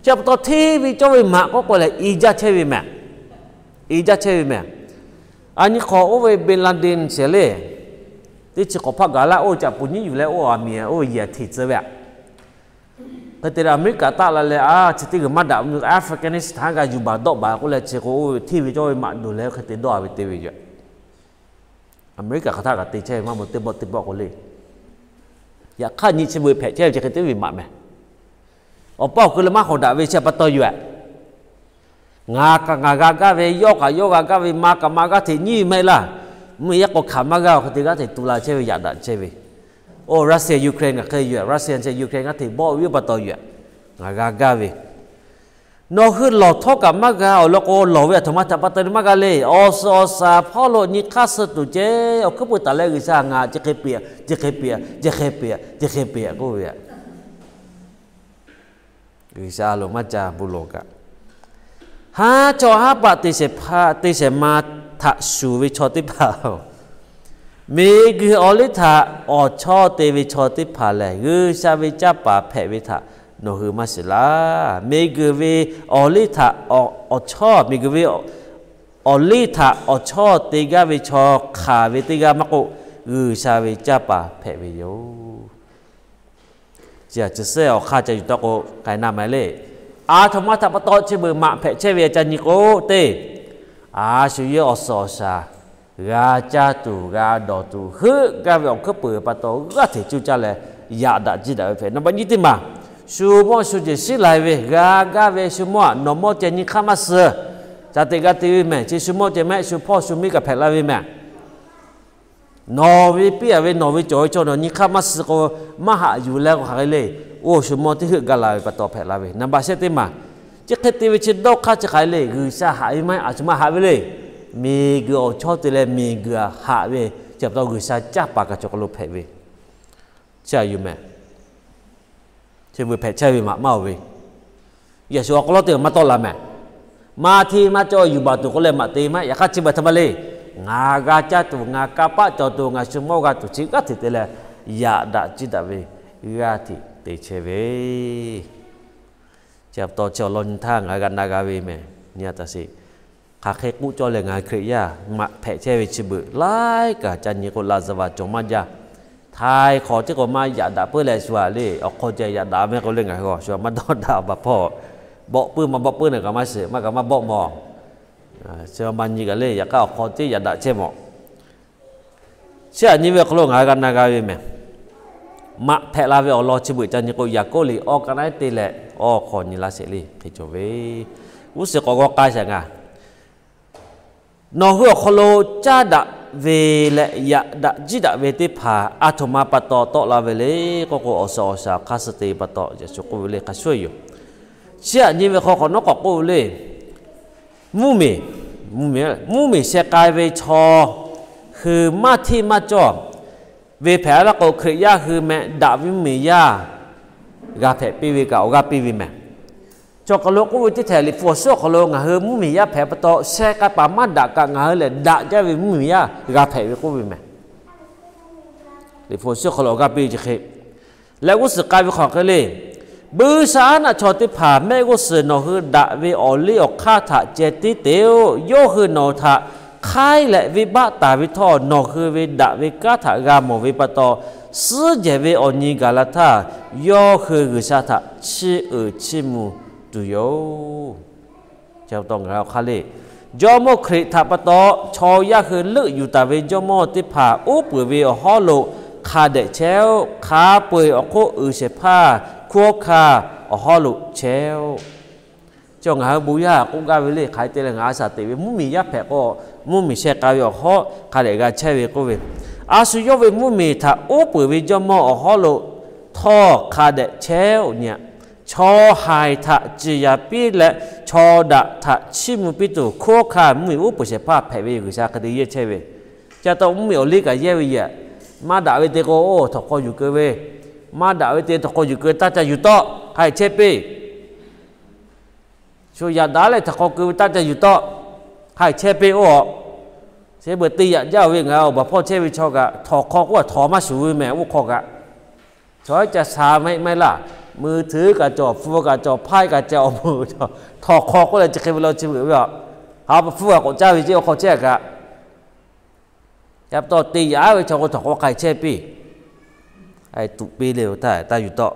Chi pa taw hteˇ ve cawˇ ve maꞈ k'oˆ k'o lehˬ, i jaˇ chehˇ ve mehˍ. I jaˇ chehˇ ve mehˍ. A nyi hk'awꞈ oˇ ve Bin Laden sheˍ le, teˇ chi hk'awꞈ hpaˆ gaˬ laˇ oˇ caꞈ puˍ nyiˉ yuˬ leh oˇ a miˬ oˇ ve yehˬ hteꞈ tcuh ve aꞈ. Hk'e te leh Aˍmeˍriˆkaꞈ taˆ la leh a chi teˇ g'uiˬ maˇ daꞈ, Afghanistan g'a yuˬ baˬ dawˆ baˬ k'oˆ leh chi k'o, hteˇ ve cawˇ ve maꞈ duˬ leh hk'e te dawˆ a ve te ve yoˬ. Aˍmeˍriˆkaꞈ hk'aˬ htaˇ kaꞈ te chehˇ ve maˇ mawˬ teˇ pawˆ teˇ pawˆ k'o le. Yaꞈ hk'aˇ nyi chi beuꞈ hpehꞈ chehˇ ve chi hk'e te ve maꞈ mehˍ. Awˬ paˇ awˬ kui leh maˇ hawˍ daꞈ ve chi pa taw yoˬ. Ngaˬ kaꞈ ngaˬ g'a gaˇ ve, yawˇ kaꞈ yawˇ g'a gaˇ ve, maꞈ kaꞈ maꞈ g'aˇ hteꞈ nyiˇ maˇ heˆ laˇ. Mvuhˇ yeˉ k'o hkanˍ maˇ g'aˇ awˬ hk'e te g'aˇ hteꞈ tu la chehˇ ve yaꞈ daꞈ chehˇ ve. Oˇ Russia Ukraine ngaˬ hk'e yoˬ, Russia chi Ukraine g'aˇ hteꞈ bawˆ ve pa taw yoˬ. Ngaˬ g'a gaˇ ve, nawˬ hui lawˬ htawˇ kaꞈ maˇ g'a awˬ lawn k'o, lawˬ ve aˬ htoꞈ ma htaꞈ pa taw maˇ g'a le. Awˬ suhˍ awˬ shaˍ hpawˇ lo nyi hk'aˇ suh tuˬ ceh awˬ hkuiˉ peuˬ taˍ leh G'uiˬsha ngaˬ chi hk'e peꞈ, chi hk'e peꞈ, chi hk'e peꞈ, chi hk'e peꞈ k'oˆ ve aꞈ. G'uiˬsha loˍ maˇ ca bon lawˬ kaꞈ, haˉ chaw haˉ paˆ te shehˍ hpaˇ te shehˍ ma htaꞈ shuˍ ve chaw teˇ hpaˍ, miˬguiˬ awˬ liˇ htaꞈ awˬ chawˇ te ve chaw teˇ hpaˍ lehˬ, G'uiˬsha ve canˇ paˍ hpehꞈ ve htaꞈ nawˬ hui maˇ shiˍ laˇ. Miˬguiˬ ve awˬ liˇ htaꞈ awˬ chawˇ, miˬguiˬ ve awˬ liˇ htaꞈ awˬ chawˇ te gaˇ ve chaw hk'aˬ ve teˇ g'aˇ maˇ k'oˆ, G'uiˬsha ve canˇ paˍ hpehꞈ ve yoˬ. Chi a chi sehˉ awˬ hk'aˇ ca yuˬ taˇ k'o, k'ai na ma le. A htoꞈ ma htaꞈ pa taw chi beuꞈ maꞈ hpehꞈ chehˇ ve ca nyi k'o, teˇ, a shu yehˬ awˬ suhˍ awˬ shaˍ g'a caˇ tuˬ g'a dawˬ tuˬ heuˆ gaˇ ve awˬ hkuiˉ peuˬ pa taw g'aˇ hteꞈ cuˇ caˇ leh, yaꞈ daꞈ jiˇ daꞈ ve hpehꞈ. Naˍ baꞈ nyiˇ teˇ maˬ, shu mawˇ shu jeˬ shiˉ la ve g'a gaˇ ve shu mawˇ a nawˬ mawˇ ceh nyi hk'aˇ maˇ suh. Ca teꞈ g'a te ve mehˍ. Chi shu mawˇ ceh mehˆ shu hpawˇ shu miˇ kaꞈ hpehꞈ la ve mehˍ. Nawˬ ve piˇ a ve nawˬ ve cawˬ ve chaw nawˬ nyi hk'aˇ maˇ suh k'o, maˇ haꞈ yuˬ leh k'o hk'aˬ hk'e le. Oˇ shu mawˇ teˇ heuˆ gaˇ la ve pa taw hpehꞈ la ve. Naˍ baꞈ shehˆ teˇ maˬ, chi hk'e te ve chi dawˇ hk'aˇ chi hk'aˬ hk'e le. G'uiˬsha haꞈ ve maˇ heˆ, a shu maˇ haꞈ ve le. Miˬguiˬ awˬ chawˇ te leh miˬguiˬ a haꞈ ve, chi pa taw G'uiˬsha canˇ paˍ kaꞈ chaw hk'aw lo hpehꞈ ve. Chi a yuˬ mehˍ. Chi beuꞈ hpehꞈ chehˇ ve maꞈ maˇ oˬ ve, yaꞈ shu awˬ hk'aw lo teˇ maˬ maˇ tawˆ la mehˍ. Maˇ hteˇ maˇ cawˇ yuˬ baˬ tuˬ k'oˆ leh maꞈ te maˇ heˆ. Yaꞈ hk'aˇ chi beuꞈ htaꞈ ma le. Ngaˬ g'a caˇ tuˬ, ngaˬ kanˇ paˆ cawˬ tuˬ, ngaˬ shu mawˇ g'a tuˬ chi g'aˇ hteꞈ te leh, yaꞈ daꞈ jiˇ daꞈ ve g'aˇ hteꞈ te chehˇ ve. Chi pa taw chi awˬ lawn nyi htaˇ ngaˬ hui g'a na g'a ve mehˍ. Nyi a taꞈ sheˍ. Hk'aˬ hk'e k'oˆ cawˇ leh ngaˬ hui Hkriꞈ yaˇ maꞈ hpehꞈ chehˇ ve chi beuꞈ laiˉ kaꞈ ca nyi k'o, laꞈ zaˍ vaˍ cawˬ maˇ jaˇ. Htaiˍ hk'awꞈ tiˉ k'o maˇ yaꞈ daꞈ peuˬ leh shu a le, awˬ hk'aw ceh yaꞈ daꞈ mehˍ k'o le ngaˬ hui a shu a maˇ dawˇ daꞈ baˬ hpawˇ. Bawˆ puiˉ maˇ bawˆ puiˉ naˬ kaꞈ maˇ shiˍ, maˇ kaꞈ maˇ bawˆ mawˬ. Chi ma nyi kaꞈ le, yaꞈ hk'aˇ awˬ hk'aw tiˉ yaꞈ daꞈ chehˇ mawˬ. Chi aꞈ nyi ve awˬ hk'aw lo ngaˬ hui g'a na g'a ve mehˬ. Maꞈ hpehꞈ la ve awˬ lawn chi beuꞈ ca nyi k'o, Yaˍkoˆ liꞈ awˇ ka naˉ te leh awˇ hk'aw nyi laˇ sheˍ le hk'e cawˬ ve, g'uˇ suhˍ k'awꞈ g'aw k'ai shaˍ ngaˬ. Nawˬ hui awˬ hk'aw lo caˇ daꞈ ve leh yaꞈ daꞈ jiˇ daꞈ ve teˇ hpaˍ aˬ htoꞈ ma pa taw tawˆ la ve le k'oˆ k'o, awˬ suhˍ awˬ shaˍ awˬ hk'aˇ suh te pa taw yaꞈ shuˍ k'oˆ ve le hk'a shuˍ yoˬ. Chi aꞈ nyi ve hk'aw k'awꞈ nawˉ k'awꞈ k'oˆ ve le. Mvuhˇmiˬ, mvuhˇmiˬ sheh k'ai ve chaw hui maˇ hteˇ maˇ cawˇ ve hpehꞈ la k'o, Hkriꞈ yaˇ hui meh daꞈ ve mvuhˇmiˬ yaˇ g'a hpehꞈ piˇ ve kaꞈ awˬ g'aˇ piˇ ve mehˬ. Chaw hk'aw lo k'oˆ ve teˇ htehꞈ Liꞈ hpu awˬ suhˉ awˬ hk'aw lo ngaˬ hui mvuhˇmiˬ yaˇ hpehꞈ pa taw sheh k'ai paˍ maˇ daꞈ kaꞈ ngaˬ hui lehˬ daꞈ jaˇ ve mvuhˇmiˬ yaˇ g'a hpehꞈ ve k'oˆ ve mehˬ. Liꞈ hpu awˬ suhˉ hk'aw lo awˬ g'aˇ piˇ ve chi hk'e leh g'uˇ suhˍ k'ai ve hk'aˬ hk'e le. Buiˇshaˆaˉnaˆ chaw teˇ hpaˍ mehˆ g'uˇ suhˍ nawˬ hui daꞈ ve awˬ liˇ awˬ hk'aˇ htaꞈ ceh tiˉ te-oˬ. Yawˇ hui nawˬ htaꞈ hk'aiˉ leh venˇbaˆ taˍ ve htawˇ, nawˬ hui ve daꞈ ve kanˉ htaꞈ g'a mawˬ ve pa taw, suhˉ jehˬ ve awˬ nyi gaˬ la htaˇ, yawˇ hui G'uiˬsha htaꞈ chiˇ uiˍ chiˇ mvuh tuˬ yoˬ. Chi pa taw ngaˬ hui awˬ hk'aˇ le, Jawˇmawˇ Hkriꞈ htaꞈ pa taw chaw yaˇ hui leuˆ yuˬ taˍ ve jawˇmawˇ teˇ hpaˍ uˉ peunˍ ve awˬ hawˉ lo hk'a dehꞈ chehˇ-oˆ. Hk'a peu-eˬ awˬ hk'oˆ uiˍ shehˍ hpaˇ hkunˉ hawˉ hkanˇ awˬ hawˉ lo chehˇ-oˆ. Chi ngaˬ hui bon yaˇ k'oˆ gaˇ ve le hk'aˬ hk'e te leh ngaˬ hui shaˍ teꞈ ve mvuhˇmiˬ yaˇ hpehꞈ k'o, mvuhˇmiˬ sheh k'ai ve awˬ hawˉ hk'a dehꞈ g'a chehˇ ve k'oˆ ve, a shu yawˇ ve mvuhˇmiˬ htaꞈ uˉ peunˍ ve jawˇmawˇ awˬ hawˉ lo htawˇ hk'a dehꞈ chehˇ-oˆ nyi-a. Chaw haiˬ htaꞈ ciˍ yanˍ piˇ leh chaw daꞈ htaꞈ chiˇ mvuh piˇ tuˬ hkunˉ hawˉ hkanˇ mvuhˇmiˬ uˉ peunˍ shehˍ hpaˇ hpehꞈ ve G'uiˬsha hk'e te yehˇ chehˇ ve. Chi pa taw mvuhˇmiˬ awˬ liˇ kaꞈ yehˇ ve yoˬ. Maˇ daꞈ ve te k'o, oˇ htawnˍ hk'aw yuˬ keu ve, maˇ daꞈ ve te htawnˍ hk'aw yuˬ keu taˇ ca yuˬ tawˆ hk'a dehꞈ chehˇ piˇ. Shu yaꞈ daꞈ leh htawnˍ hk'aw keu ve taˇ ca yuˬ tawˆ hk'a dehꞈ chehˇ piˇ oˇ. Chi beuꞈ te yaꞈ jaˇ-oˬ ve ngaˬ awˬ baˬ hpawˇ chehˇ ve chaw kaꞈ htawnˍ hk'aw k'oˆ htawnˍ maˇ shuˍ ve mehˬ oˇ hk'aw kaꞈ. Chaw ca sha maˇ heˆ maˇ heˆ laˇ, mui htuiˉ kaꞈ cawˬ, hpu kaꞈ cawˬ, hpaˇ kaꞈ cawˬ, awˬ moˍ cawˬ, htawnˍ hk'aw k'oˆ leh chi hk'e ve la chi beuꞈ ve a. Haꞈ pa hpu kaꞈ k'awꞈ caˇ ve ceˇ oˇ hk'aw chehˇ kaꞈ. Yaꞈ pa taw te yaꞈ ve chaw k'o htawnˍ k'aw hk'a chehˇ piˇ. Tuꞈ piˇ le, taˇ yuˬ tawˆ.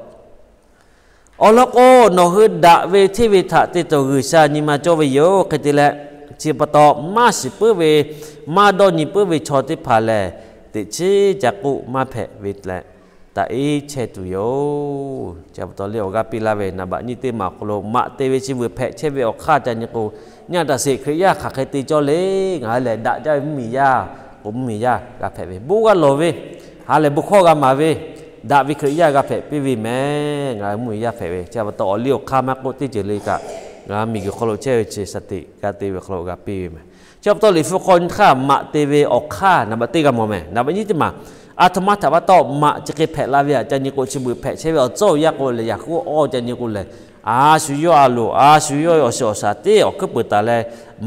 Awˬ lawn k'o, nawˬ hui daꞈ ve hteˇ ve htaꞈ te tuˬ G'uiˬsha nyi ma cawˇ ve yoˬ. Hk'e te leh, chi pa taw maˇ shiˍ puiˉ ve, maˇ dawˇ nyi puiˉ ve chaw teˇ hpaˍ lehˬ, teꞈ chiˉ ca k'oˆ maˇ hpehꞈ ve leh, taꞈ iˉ chehˇ tuˬ yoˬ. Chi pa taw le awˬ g'aˇ piˇ laˇ ve naˍ baꞈ nyiˇ teˇ maˬ awˬ hk'aw lo maꞈ te ve chi beuꞈ hpehꞈ chehˇ ve awˬ hk'aˇ ca nyi k'o, nyi a taꞈ sheˍ Hkriꞈ yaˇ hk'aˬ hk'e te cawˇ le. Ngaˬ hui lehˬ daꞈ jaˇ ve mvuhˇmiˬ yaˇ k'o, mvuhˇmiˬ yaˇ g'a hpehꞈ ve, bon g'a lawˬ ve, ha lehˬ bon hkawˇ g'a maˍ ve, daꞈ ve Hkriꞈ yaˇ g'a hpehꞈ piˇ ve mehˬ. Ngaˬ hui mvuhˇmiˬ yaˇ hpehꞈ ve chi pa taw awˬ liˇ awˬ hk'aˇ maˇ k'oˆ teˇ ceuˬ le kaꞈ, ngaˬ hui miˬguiˬ hk'aw lo chehˇ ve chi shaˍ tiꞈ g'a te ve hk'aw lo g'a piˇ ve mehˬ. Chi pa taw Liꞈ hpu hk'aw nyi hk'aˇ maꞈ te ve awˬ hk'aˇ naˍ baꞈ teˇ g'a mawˬ mehˬ. Naˍ baꞈ nyiˇ teˇ maˬ, aˬ htoꞈ ma htaꞈ pa taw maꞈ chi hk'e hpehꞈ la ve htaꞈ ca nyi k'o, chi beuꞈ hpehꞈ chehˇ ve awˬ tcuhˉ awˬ yaˇ k'o lehˬ, yaꞈ hk'oˆ awˇ ca nyi k'o lehˬ, a shu yawˇ a loˍ, a shu yawˇ awˬ shiˍ awˬ shaˍ teˇ awˬ hkuiˉ peuˬ taˍ leh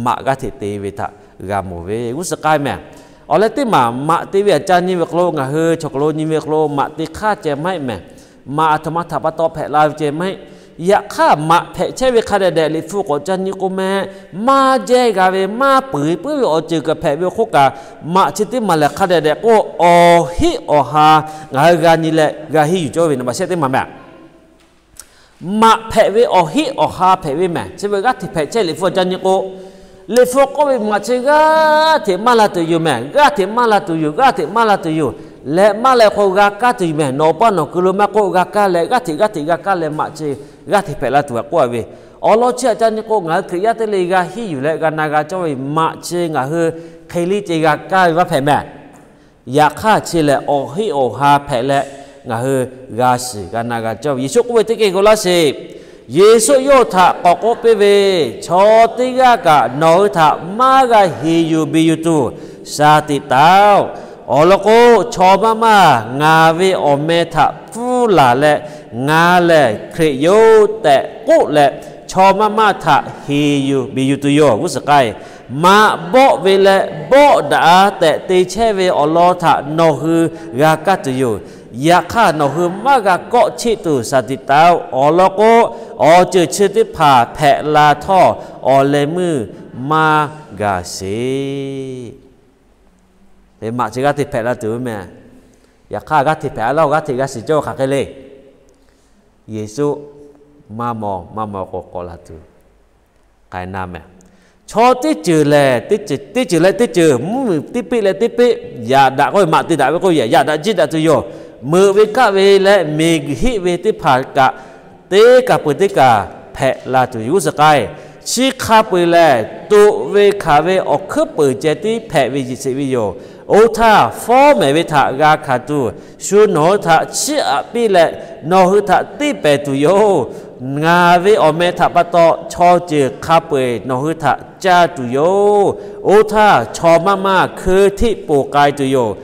maꞈ g'aˇ hteꞈ te ve htaꞈ g'a mawˬ ve g'uˇ suhˍ k'ai mehˬ. Awˬ leh teˇ maˬ maꞈ te ve htaꞈ ca nyi ve hk'aw lo ngaˬ hui chaw hk'aw lo nyi ve hk'aw lo maꞈ te hk'aˇ ceh maˇ heˆ mehˬ. Maꞈ aˬ htoꞈ ma htaꞈ pa taw hpehꞈ la ve ceh maˇ heˆ. Yaꞈ hk'aˇ maꞈ hpehꞈ chehˇ ve hk'a dehꞈ dehꞈ Liꞈ hpu k'awꞈ ca nyi k'o mehˬ, maˇ jehˇ g'a ve maˇ peuˬ puiˉ ve awˬ ceuˬ kaꞈ hpehꞈ ve awˬ hk'oˆ kaꞈ, maꞈ chi teˇ maˬ lehˬ hk'a dehꞈ dehꞈ k'o awˬ heˆ awˬ ha ngaˬ hui g'a nyi leh g'a henˇ yuˬ cawˇ ve naˍ baꞈ shehˆ teˇ maˬ mehˬ. Maꞈ hpehꞈ ve awˬ heˆ awˬ ha hpehꞈ ve mehˬ. Chi beuꞈ g'aˇ hteꞈ hpehꞈ chehˇ Liꞈ hpu ca nyi k'o, Liꞈ hpu k'oˆ ve maꞈ chi g'aˇ hteꞈ maˇ la tuˬ yoˬ mehˬ. G'aˇ hteꞈ maˇ la tuˬ yoˬ, g'aˇ hteꞈ maˇ la tuˬ yoˬ. Leh maˇ leh hk'o g'a kaˇ tuˬ yoˬ mehˬ. Nawˬ paˇ nawˬ kuiˬ lo maˇ k'oˆ g'a kaˇ leh g'aˇ hteꞈ g'aˇ hteꞈ g'a kaˇ leh maꞈ chi g'aˇ hteꞈ hpehꞈ la tuˬ g'a k'oˆ a ve. Awˬ lawn chi htaꞈ ca nyi k'o, ngaˬ hui Hkriꞈ yaˇ teˇ le g'a henˇ yuˬ leh g'a na g'a cawˇ ve maꞈ chi ngaˬ hui hk'e liˇ ceh g'a kaˇ ve maˇ hpehꞈ mehˬ. Yaꞈ hk'aˇ chi lehˬ awˬ heˆ awˬ ha hpehꞈ leh ngaˬ hui g'a shiˍ g'a na g'a cawˇ ve. Yeˍsuˆ k'oˆ ve teˇ g'aˇ k'o laˇ sheˍ. Yeˍsuˆ yawˇ htaꞈ k'awꞈ k'oˆ piˇ ve, Chaw teˇ g'aˇ kaꞈ nawˬ hui htaꞈ maˇ g'a heˍ yuˬ beˬ yuˬ tuˬ shaˍ tiꞈ taˍ-oˬ. Awˬ lawn k'o, chaw maˇ maˇ ngaˬ ve awˬ meh htaꞈ pfuhˇ laˬ leh, Ngaˬ lehˬ Hkriꞈ yoˬ tehꞈ k'oˆ leh, chaw maˇ maˇ htaꞈ heˍ yuˬ beˬ yuˬ tuˬ yoˬ g'uˇ suhˍ k'ai. Maꞈ bawˆ ve leh bawˆ daꞈ-a tehꞈ te chehˇ ve awˬ lawn htaꞈ nawˬ hui g'a kaˇ tuˬ yoˬ. Yaꞈ hk'aˇ nawˬ hui maˇ g'a kawˆ cheˆ tuˬ shaˍ tiꞈ taˍ-oˬ. Awˬ lawn k'o, awˬ ceuˬ chi teˇ hpaˍ hpehꞈ la htawˇ, awˬ leh meuˇ maˇ gaˬ sheˍ. Maꞈ chi g'aˇ hteꞈ hpehꞈ la tuˬ ve mehˬ. Yaꞈ hk'aˇ g'aˇ hteꞈ hpehꞈ la, g'aˇ hteꞈ g'a shiˍ cawˇ hk'aˬ hk'e le. Yeˍsuˆ maˇ maw maˇ maw k'o k'awꞈ la tuˬ k'ai na mehˬ. Chaw teˇ ceuˬ lehˬ teˇ ceuˬ, teˇ ceuˬ leh teˇ ceuˬ, mvuhˇmiˬ teˇ peˆ leh teˇ peˆ, yaꞈ daꞈ k'oˆ ve maꞈ te daꞈ ve k'oˆ ve, yaꞈ daꞈ jiˇ daꞈ tuˬ yoˬ. Meuꞈ ve kaˆ ve leh miˬguiˬ hiˆ ve teˇ hpaˍ kaꞈ, teˇ kaˬ peuˬ teˇ kaˬ hpehꞈ la tuˬ yoˬ. G'uˇ suhˍ k'ai, chi hk'a peu-eˬ lehˬ, toꞈ ve hkanˍ ve awˬ hkuiˉ peunˍ ceh tiˉ hpehꞈ ve yeˬ sheˍ ve yoˬ. Oˇ htaˇ, fawˉ mehˍ ve htaꞈ g'a hkanˍ tuˬ, shu nawˬ hui htaꞈ chiˇ aꞈ piˇ leh, nawˬ hui htaꞈ tiˇ pehˍ tuˬ yoˬ. Ngaˬ ve awˬ meh htaꞈ pa taw chaw ceuˬ hk'a peu-eˬ nawˬ hui htaꞈ caˇ tuˬ yoˬ. Oˇ htaˇ, chaw maˇ maˇ hkeu hteˆ poˬ k'ai tuˬ yoˬ.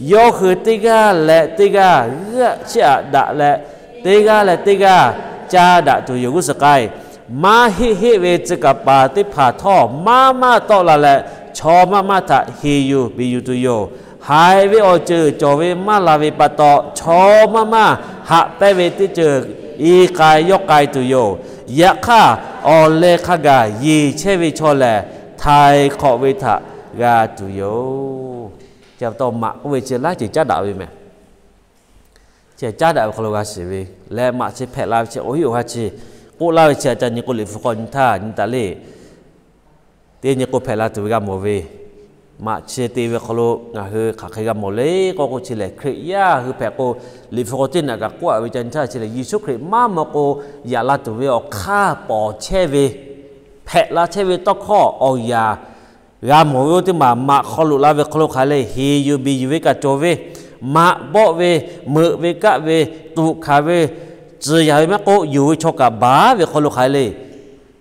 Yawˇ hui teˇ g'aˇ leh teˇ g'aˇ g'aꞈ chiˇ aꞈ daꞈ leh, teˇ g'aˇ leh teˇ g'aˇ caˇ daꞈ tuˬ yoˬ. G'uˇ suhˍ k'ai, maˇ heˆ heˆ ve tcuh kaˍ paˍ teˇ hpaˍ htawˇ maˇ maˇ tawˆ la leh, chaw maˇ maˇ htaꞈ heˍ yuˬ beˬ yuˬ tuˬ yoˬ. Haiˬ ve awˬ ceuˬ cawˬ ve maˇ la ve pa taw, chaw maˇ maˇ haꞈ pehnˇ ve teˇ ceuˬ i k'ai yawˇ k'ai tuˬ yoˬ. Yaꞈ hk'aˇ, awˬ leh hk'a gaˬ yeˬ chehˇ ve chaw lehˬ, htaiˍ hk'awꞈ ve htaꞈ g'a tuˬ yoˬ. Chi pa taw maꞈ k'oˆ ve chi laiˉ ceuˬ caˉ daꞈ ve mehˬ. Chi caˉ daꞈ ve hk'aw lo g'a shiˍ ve leh, maꞈ chi hpehꞈ la ve chi awˬ hiˆ awˬ ha chi k'oˆ laˇ ve chi, a ca nyi k'o, Liꞈ hpu hk'aw nyi htaˇ nyi taˍ le. Teˇ nyi k'o, hpehꞈ la tuˬ ve g'a mawˬ ve, maꞈ chi te ve hk'aw lo ngaˬ hui hk'aˬ hk'e g'a mawˬ le k'oˆ k'o, chi lehˬ Hkriꞈ yaˇ hui hpehꞈ k'o, Liꞈ hpu hk'aw teˇ naꞈ kaꞈ k'oˆ a ve ca nyi htaˇ, chi lehˬ Yeˍsuˆ Hkriꞈ maˇ maw k'o yaꞈ la tuˬ ve awˬ hk'aˇ pawˍ chehˇ ve, hpehꞈ la chehˇ ve tawˇ hkawˇ awˬ yanˍ g'a mawˬ ve oˇ teˇ maˬ, maꞈ hk'aw loꞈ la ve hk'aw lo hk'aˬ hk'e le heˍ yuˬ beˬ yuˬ ve kaꞈ cawˬ ve, maꞈ bawˆ ve, meuꞈ ve kaˆ ve, tuꞈ hkanˍ ve, tcuh yaꞈ ve maˇ k'oˆ, yonˍ ve chaw kaꞈ baˬ ve hk'aw lo hk'aˬ hk'e le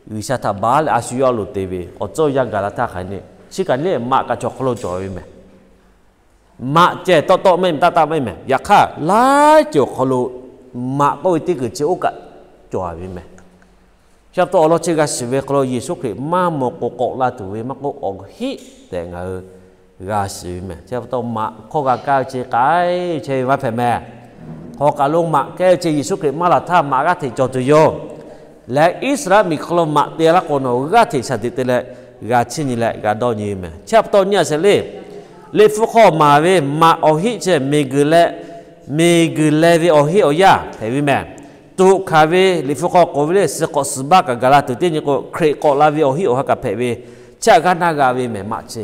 G'uiˬsha htaꞈ baˬ leh a shu yawˇ a loˍ te ve awˬ tcuhˇ awˬ yanˇ gaˬ la htaˇ hk'aˬ hk'e le, chi kaꞈ nyi leh maꞈ kaꞈ chaw hk'aw lo cawˬ ve mehˬ. Maꞈ ceh tawˆ tawˆ maˇ heˆ mehˬ, taˆ taˆ maˇ heˆ mehˬ. Yaꞈ hk'aˇ, laiˉ ceuˬ awˬ hk'aw lo maꞈ k'oˆ ve teˇ kuiˬ chi oˇ kaꞈ cawˬ ve mehˬ. Chi pa taw awˬ lawn chi g'a shiˍ ve hk'aw lo Yeˍsuˆ Hkriꞈ maˇ maw k'o k'awꞈ la tuˬ ve maˇ k'oˆ, awˬ hiˆ tehꞈ ngaˬ hui g'a shiˍ ve mehˬ. Chi pa taw maꞈ hkawˇ g'a kaˇ ve chi k'ai chehˇ ve maˇ hpehꞈ mehˬ. Hk'aw kaˬ lo maꞈ kehˉ ve chi Yeˍsuˆ Hkriꞈ maˇ laˬ htaˇ maꞈ g'aˇ hteꞈ cawˬ tuˬ yoˬ. Leh Iˉsaˍreˍlaˆ miˬ hk'aw lo maꞈ te laˇ k'o, nawˬ g'aˇ hteꞈ shaˍ tiꞈ te leh g'a chiˇ nyi leh g'a dawˇ nyi ve mehˬ. Chi pa taw nyi a shehˍ le, Liꞈ hpu hk'aw maˍ ve maꞈ awˬ hiˆ chi miˬguiˬ leh, miˬguiˬ leh ve awˬ hiˆ awˬ yaˇ hpehꞈ ve mehˬ. Tuꞈ hkanˍ ve Liꞈ hpu hk'aw k'oˆ ve le, suh k'awꞈ suhˍ baˆ kaꞈ gaˬ la tuˬ teˇ nyi k'o, Hkriꞈ k'awꞈ la ve awˬ hiˆ awˬ ha kaꞈ hpehꞈ ve, chi htaꞈ g'a na g'a ve mehˬ maꞈ chi.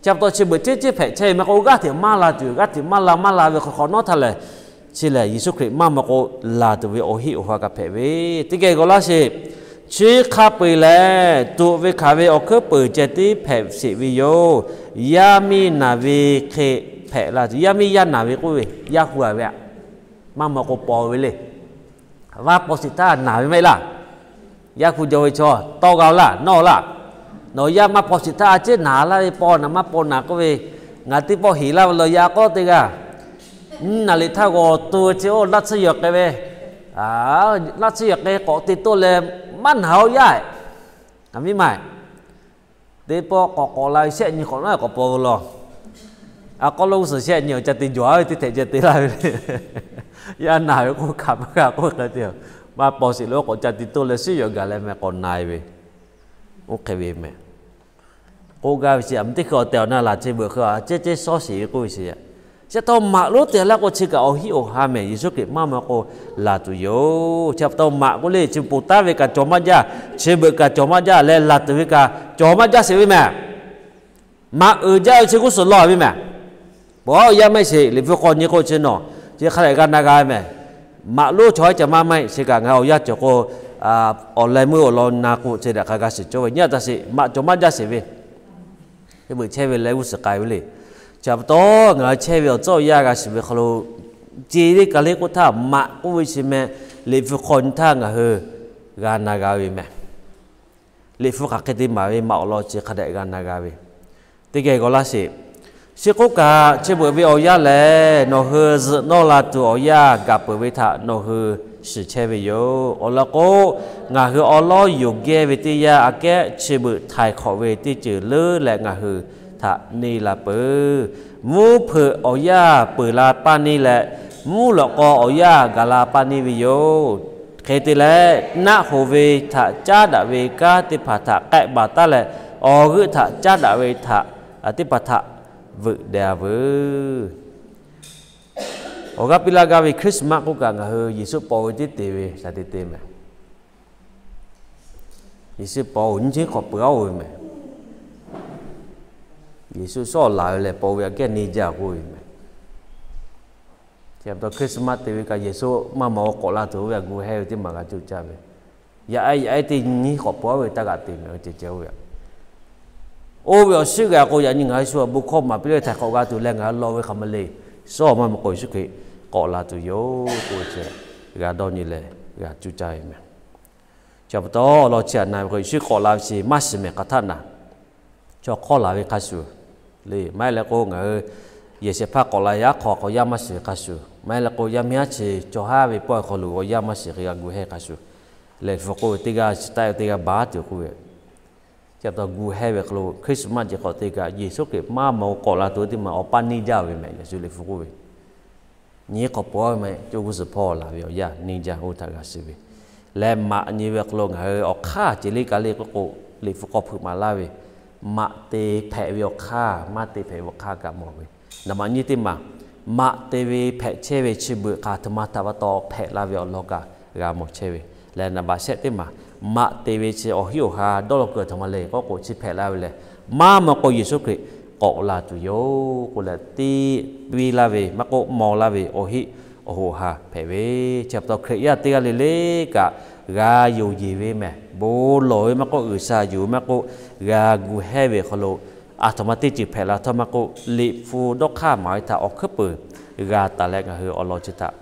Chi pa taw chi beuꞈ ceˇ ceˇ hpehꞈ chehˇ ve maˇ k'o, g'aˇ hteꞈ maˇ la tuˬ, g'aˇ hteꞈ maˇ la maˇ la ve hk'aw hk'awꞈ nawˉ htaˇ lehˬ, chi lehˬ Yeˍsuˆ Hkriꞈ maˇ maw k'o laˬ tuˬ ve awˬ hiˆ awˬ ha kaꞈ hpehꞈ ve, teˇ geh g'aw laˇ sheˍ. Chi hk'a peu-eˬ lehˬ, tuꞈ ve hkanˍ ve awˬ hkuiˉ peunˍ ceh tiˉ hpehꞈ sheˍ ve yoˬ. Yaˇ miˇ naˬ ve hk'e hpehꞈ la tuˬ, yaˇ miˇ yaˇ naˬ ve k'oˆ ve, yaˇ hu a ve aꞈ, maˇ maw k'o paw ve le. Vaˇ paw sheˍ htaˇ naˬ ve maˇ heˆ laˇ. Yaˇ hu jaw ve chaw tawˇ g'a laˇ, nawˇ laˇ. Nawˬ yaˇ maˇ paw sheˍ htaˇ a ciˉ naˬ laˇ ve, paw naˬ maˇ paw naˬ k'oˆ ve, ngaˬ teˇ pawˆ heˍ laˇ ve law yaꞈ k'aw teˇ g'aˇ, nyiˇ naˍ riˍ htaˇ g'awˬ tu ve chi oˇ laˇ tsuhˇ yaw k'ai ve, laˇ tsuhˇ yaw k'ai k'awꞈ te toˇ leh maˇ naˬ oˇ yaˇ, a miˇ ma teˇ pawˆ k'awꞈ k'awꞈ la ve shehˆ nyi k'awꞈ nawˉ k'awꞈ paw ve law. A k'aw lo g'uˇ suhˍ shehˆ nyi awˬ ca te jawˬ a ve teˇ htehꞈ ceh te laˇ ve le. Yaˇ naˬ ve k'oˆ hkanˍ maˇ g'a k'oˆ hk'e te, maˇ paw sheˍ lo k'awꞈ ca te toˇ leh suhˉ yaw gaˬ leh meh k'awꞈ na e ve, oˇ hk'e ve meh. K'oˆ gaˇ ve chi a meh teˇ hkui awˬ tehˬ awˬ na laˬ chi beuꞈ hk'e a ceˇ ceˇ shawˉ sheˍ ve k'oˆ ve chi, chi taw maꞈ lonˉ te laˇ k'o chi kaꞈ awˬ hiˆ awˬ ha mehˬ, Yeˍsuˆ Hkriꞈ maˇ maw k'o laˬ tuˬ yoˬ. Chi pa taw maꞈ k'oˆ le, chi ponˬ taˉ ve kaꞈ cawˬ maˇ jaˇ, chi beuꞈ kaꞈ cawˬ maˇ jaˇ leh, laˬ tuˬ ve kaꞈ cawˬ maˇ jaˇ sheˍ ve mehˬ. Maꞈ uiˍ jaˇ ve chi g'uˇ suhˍ law ve mehˬ. Paw yaˇ maˇ heˆ sheˍ, Liꞈ hpu hk'aw nyi k'o chi nawˬ chi hk'a dehꞈ g'a na g'a ve mehˬ. Maꞈ lonˉ chaw haˉ ca maˇ maˇ heˆ, chi kaꞈ ngaˬ hui awˬ yanˇ cawˬ k'o, awˬ leh meuˇ awˬ lawn na k'o chi daꞈ hk'a g'a shiˍ cawˇ ve nyi a taꞈ sheˍ, maꞈ cawˬ maˇ jaˇ sheˍ ve, teˇ beuꞈ chehˇ ve leh g'uˇ suhˍ k'ai ve le. Chi pa taw ngaˬ hui chehˇ ve awˬ tcuhˇ awˬ yanˇ g'a shiˍ ve hk'aw lo, ce le ka le k'oˆ htaˇ maꞈ k'oˆ ve chi meh, Liꞈ hpu hk'aw nyi htaˇ ngaˬ hui g'a na g'a ve mehˬ. Liꞈ hpu hk'aˬ hk'e te maˍ ve maꞈ awˬ lawn chi hk'a dehꞈ g'a na g'a ve, teˇ geh g'aw laˇ sheˍ. Chi k'oˆ kaꞈ, chi beuꞈ ve awˬ yanˇ lehˬ, nawˬ hui zuhꞈ nawˇ la tuˬ awˬ yanˇ gaˬ peuˬ ve htaꞈ nawˬ hui shiˍ chehˇ ve yoˬ. Awˬ lawn k'o, ngaˬ hui awˉ lawˉ yonˍ gehˇ ve teˇ yanˇ aꞈ kehˉ chi beuꞈ htaiˍ hk'awꞈ ve teˇ ceuˬ leuˉ leh ngaˬ hui htaꞈ neˇ la peuˬ. Mvuhˇ hpeuꞈ awˬ yanˇ peuˬ la paˇ neˇ leh, mvuhˇ lawꞈ k'aw awˬ yanˇ gaˬ la paˇ neˇ ve yoˬ. Hk'e te leh, naˆ hoꞈ ve htaꞈ caˉ daꞈ ve kanˉ teˇ hpaˍ htaꞈ k'ehˆ baˬ taˉ leh, awˬ g'euˆ htaꞈ caˉ daꞈ ve htaꞈ, teˇ hpaˍ htaꞈ veuꞈ deh a veuˬ. Awˬ g'aˇ piˇ laˇ gaˇ ve Christmas k'oˆ kaꞈ ngaˬ hui Yeˍsuˆ paw ve teˇ te ve shaˍ te te mehˬ. Yeˍsuˆ pa-oˬ, nyiˇ ceuˬ hk'awꞈ peuˬ-aˉ-oˬ ve mehˍ. Yeˍsuˆ shawˉ laˬ ve lehˬ, pa-oˬ ve aꞈ kehˉ neˇ jaˇ k'oˆ ve mehˍ. Chi pa taw Christmas te ve kaꞈ Yeˍsuˆ maˇ maw k'awꞈ la tuˬ oˇ ve aꞈ gu hehˇ ve teˇ maˬ g'a cuˇ caˇ ve, yaꞈ e yaꞈ e teˇ nyiˇ hk'awꞈ peuˬ-aˉ ve taˇ g'aꞈ te mehˍ ve ceh ceh oˇ ve aꞈ. Oˇ ve awˬ shiˉ g'a k'o, yaꞈ nyi ngaˬ hui shu awˬ bon hkawˇ maˍ piˇ leh htaiˍ hk'awꞈ g'a tuˬ leh ngaˬ hui law ve hk'aˬ ma le. Shawˉ maˇ maw k'o Yeˍsuˆ Hkriꞈ k'awꞈ la tuˬ yoˬ k'oˆ ve ceh g'a dawˇ nyi leh g'a cuˇ caˇ ve mehˍ. Chi pa taw awˬ lawn chi aꞈ na ve k'o, Yeˍsuˆ k'awꞈ la ve chi maˇ shiˍ mehˍ hk'aˬ htaˇ naˍ, chaw hk'awˇ laˬ ve hk'a shuˍ le. Maˇ heˆ leh k'o, ngaˬ hui yehˬ shehˍ hpaˇ k'awꞈ la yaˇ hk'aw k'awꞈ yaˇ maˇ shiˍ ve hk'a shuˍ, maˇ heˆ leh k'o, yaˇ miˇ haˉ chi chaw haˉ ve pawehˇ hk'aw lo k'awꞈ yaˇ maˇ shiˍ hk'e g'a gu hehˇ hk'a shuˍ leh, hpu k'oˆ ve teˇ g'aˇ chi taˆ-e teˇ g'aˇ baˬ tuˬ k'oˆ ve. Chi pa taw gu hehˇ ve hk'aw lo Christmas jeˬ hk'awꞈ te kaꞈ Yeˍsuˆ Hkriꞈ maˇ maw k'awꞈ la tuˬ teˇ maˬ awˬ paˇ neˇ jaˇ ve mehˍ. Yeˍsuˆ Liꞈ hpu k'oˆ ve, nyiˇ hk'awꞈ peuˬ-aˉ ve mehˍ, co g'uˇ suhˍ hpawˇ laˬ ve awˬ yanˇ neˇ jaˇ oˇ htaꞈ g'a shiˍ ve. Leh maꞈ nyi ve hk'aw lo ngaˬ hui awˬ hk'aˇ ceh le ka le k'oˆ k'o, Liꞈ hpu k'awꞈ hpeuꞈ maˍ laˇ ve, maꞈ te hpehꞈ ve awˬ hk'aˇ, maˇ te hpehꞈ ve awˬ hk'aˇ kaꞈ mawˬ ve. Naˍ baꞈ nyiˇ teˇ maˬ, maꞈ te ve hpehꞈ chehˇ ve chi beuꞈ hk'aˬ htoꞈ ma htaꞈ pa taw hpehꞈ la ve awˬ lawn kaꞈ g'a mawˬ chehˇ ve. Leh naˍ baꞈ shehˆ teˇ maˬ, maꞈ te ve chi awˬ hinˉ awˬ ha dawˇ law kuiˬ htaꞈ ma le k'oˆ k'o, chi hpehꞈ la ve lehˬ, maˇ maw k'o Yeˍsuˆ Hkriꞈ k'awꞈ la tuˬ yoˬ k'oˆ leh, teˇ piˇ laˇ ve maˇ k'oˆ, maw laˇ ve awˬ hinˉ awˬ hoꞈ ha hpehꞈ ve. Chi pa taw Hkriꞈ yaˇ teˇ g'aˇ le le kaꞈ g'a yonˍ yeˬ ve mehˍ. Bon lawˬ ve maˇ k'oˆ, G'uiˬsha yuˬ ve maˇ k'oˆ, g'a gu hehˇ ve awˬ hk'aw lo aˬ htoꞈ ma teˇ ceuˬ hpehꞈ la htawˇ maˇ k'oˆ, Liꞈ hpu dawˇ hk'aˇ maˍ ve htaꞈ awˬ hkuiˉ peuˬ g'a taˍ leh ngaˬ hui awˬ lawn chi htaꞈ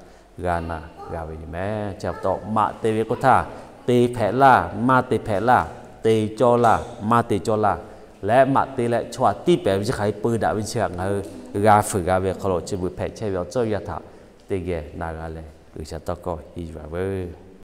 g'a na g'a ve yoˬ mehˍ. Chi pa taw maꞈ te ve k'oˆ htaˇ, te hpehꞈ laˇ, maˇ te hpehꞈ laˇ, te cawˇ laˇ, maˇ te cawˇ laˇ, leh maꞈ te leh chaw aꞈ tiˉ pehˍ ve chi hk'aˬ hk'e peu daꞈ ve chi htaꞈ ngaˬ hui g'a fuiˍ g'a ve awˬ hk'aw lo chi beuꞈ hpehꞈ chehˇ ve awˬ tcuhˇ yaˇ htaꞈ teˇ geh na g'a leh G'uiˬsha tawˇ hkawˇ henˇ yuˬ-a veuˬ.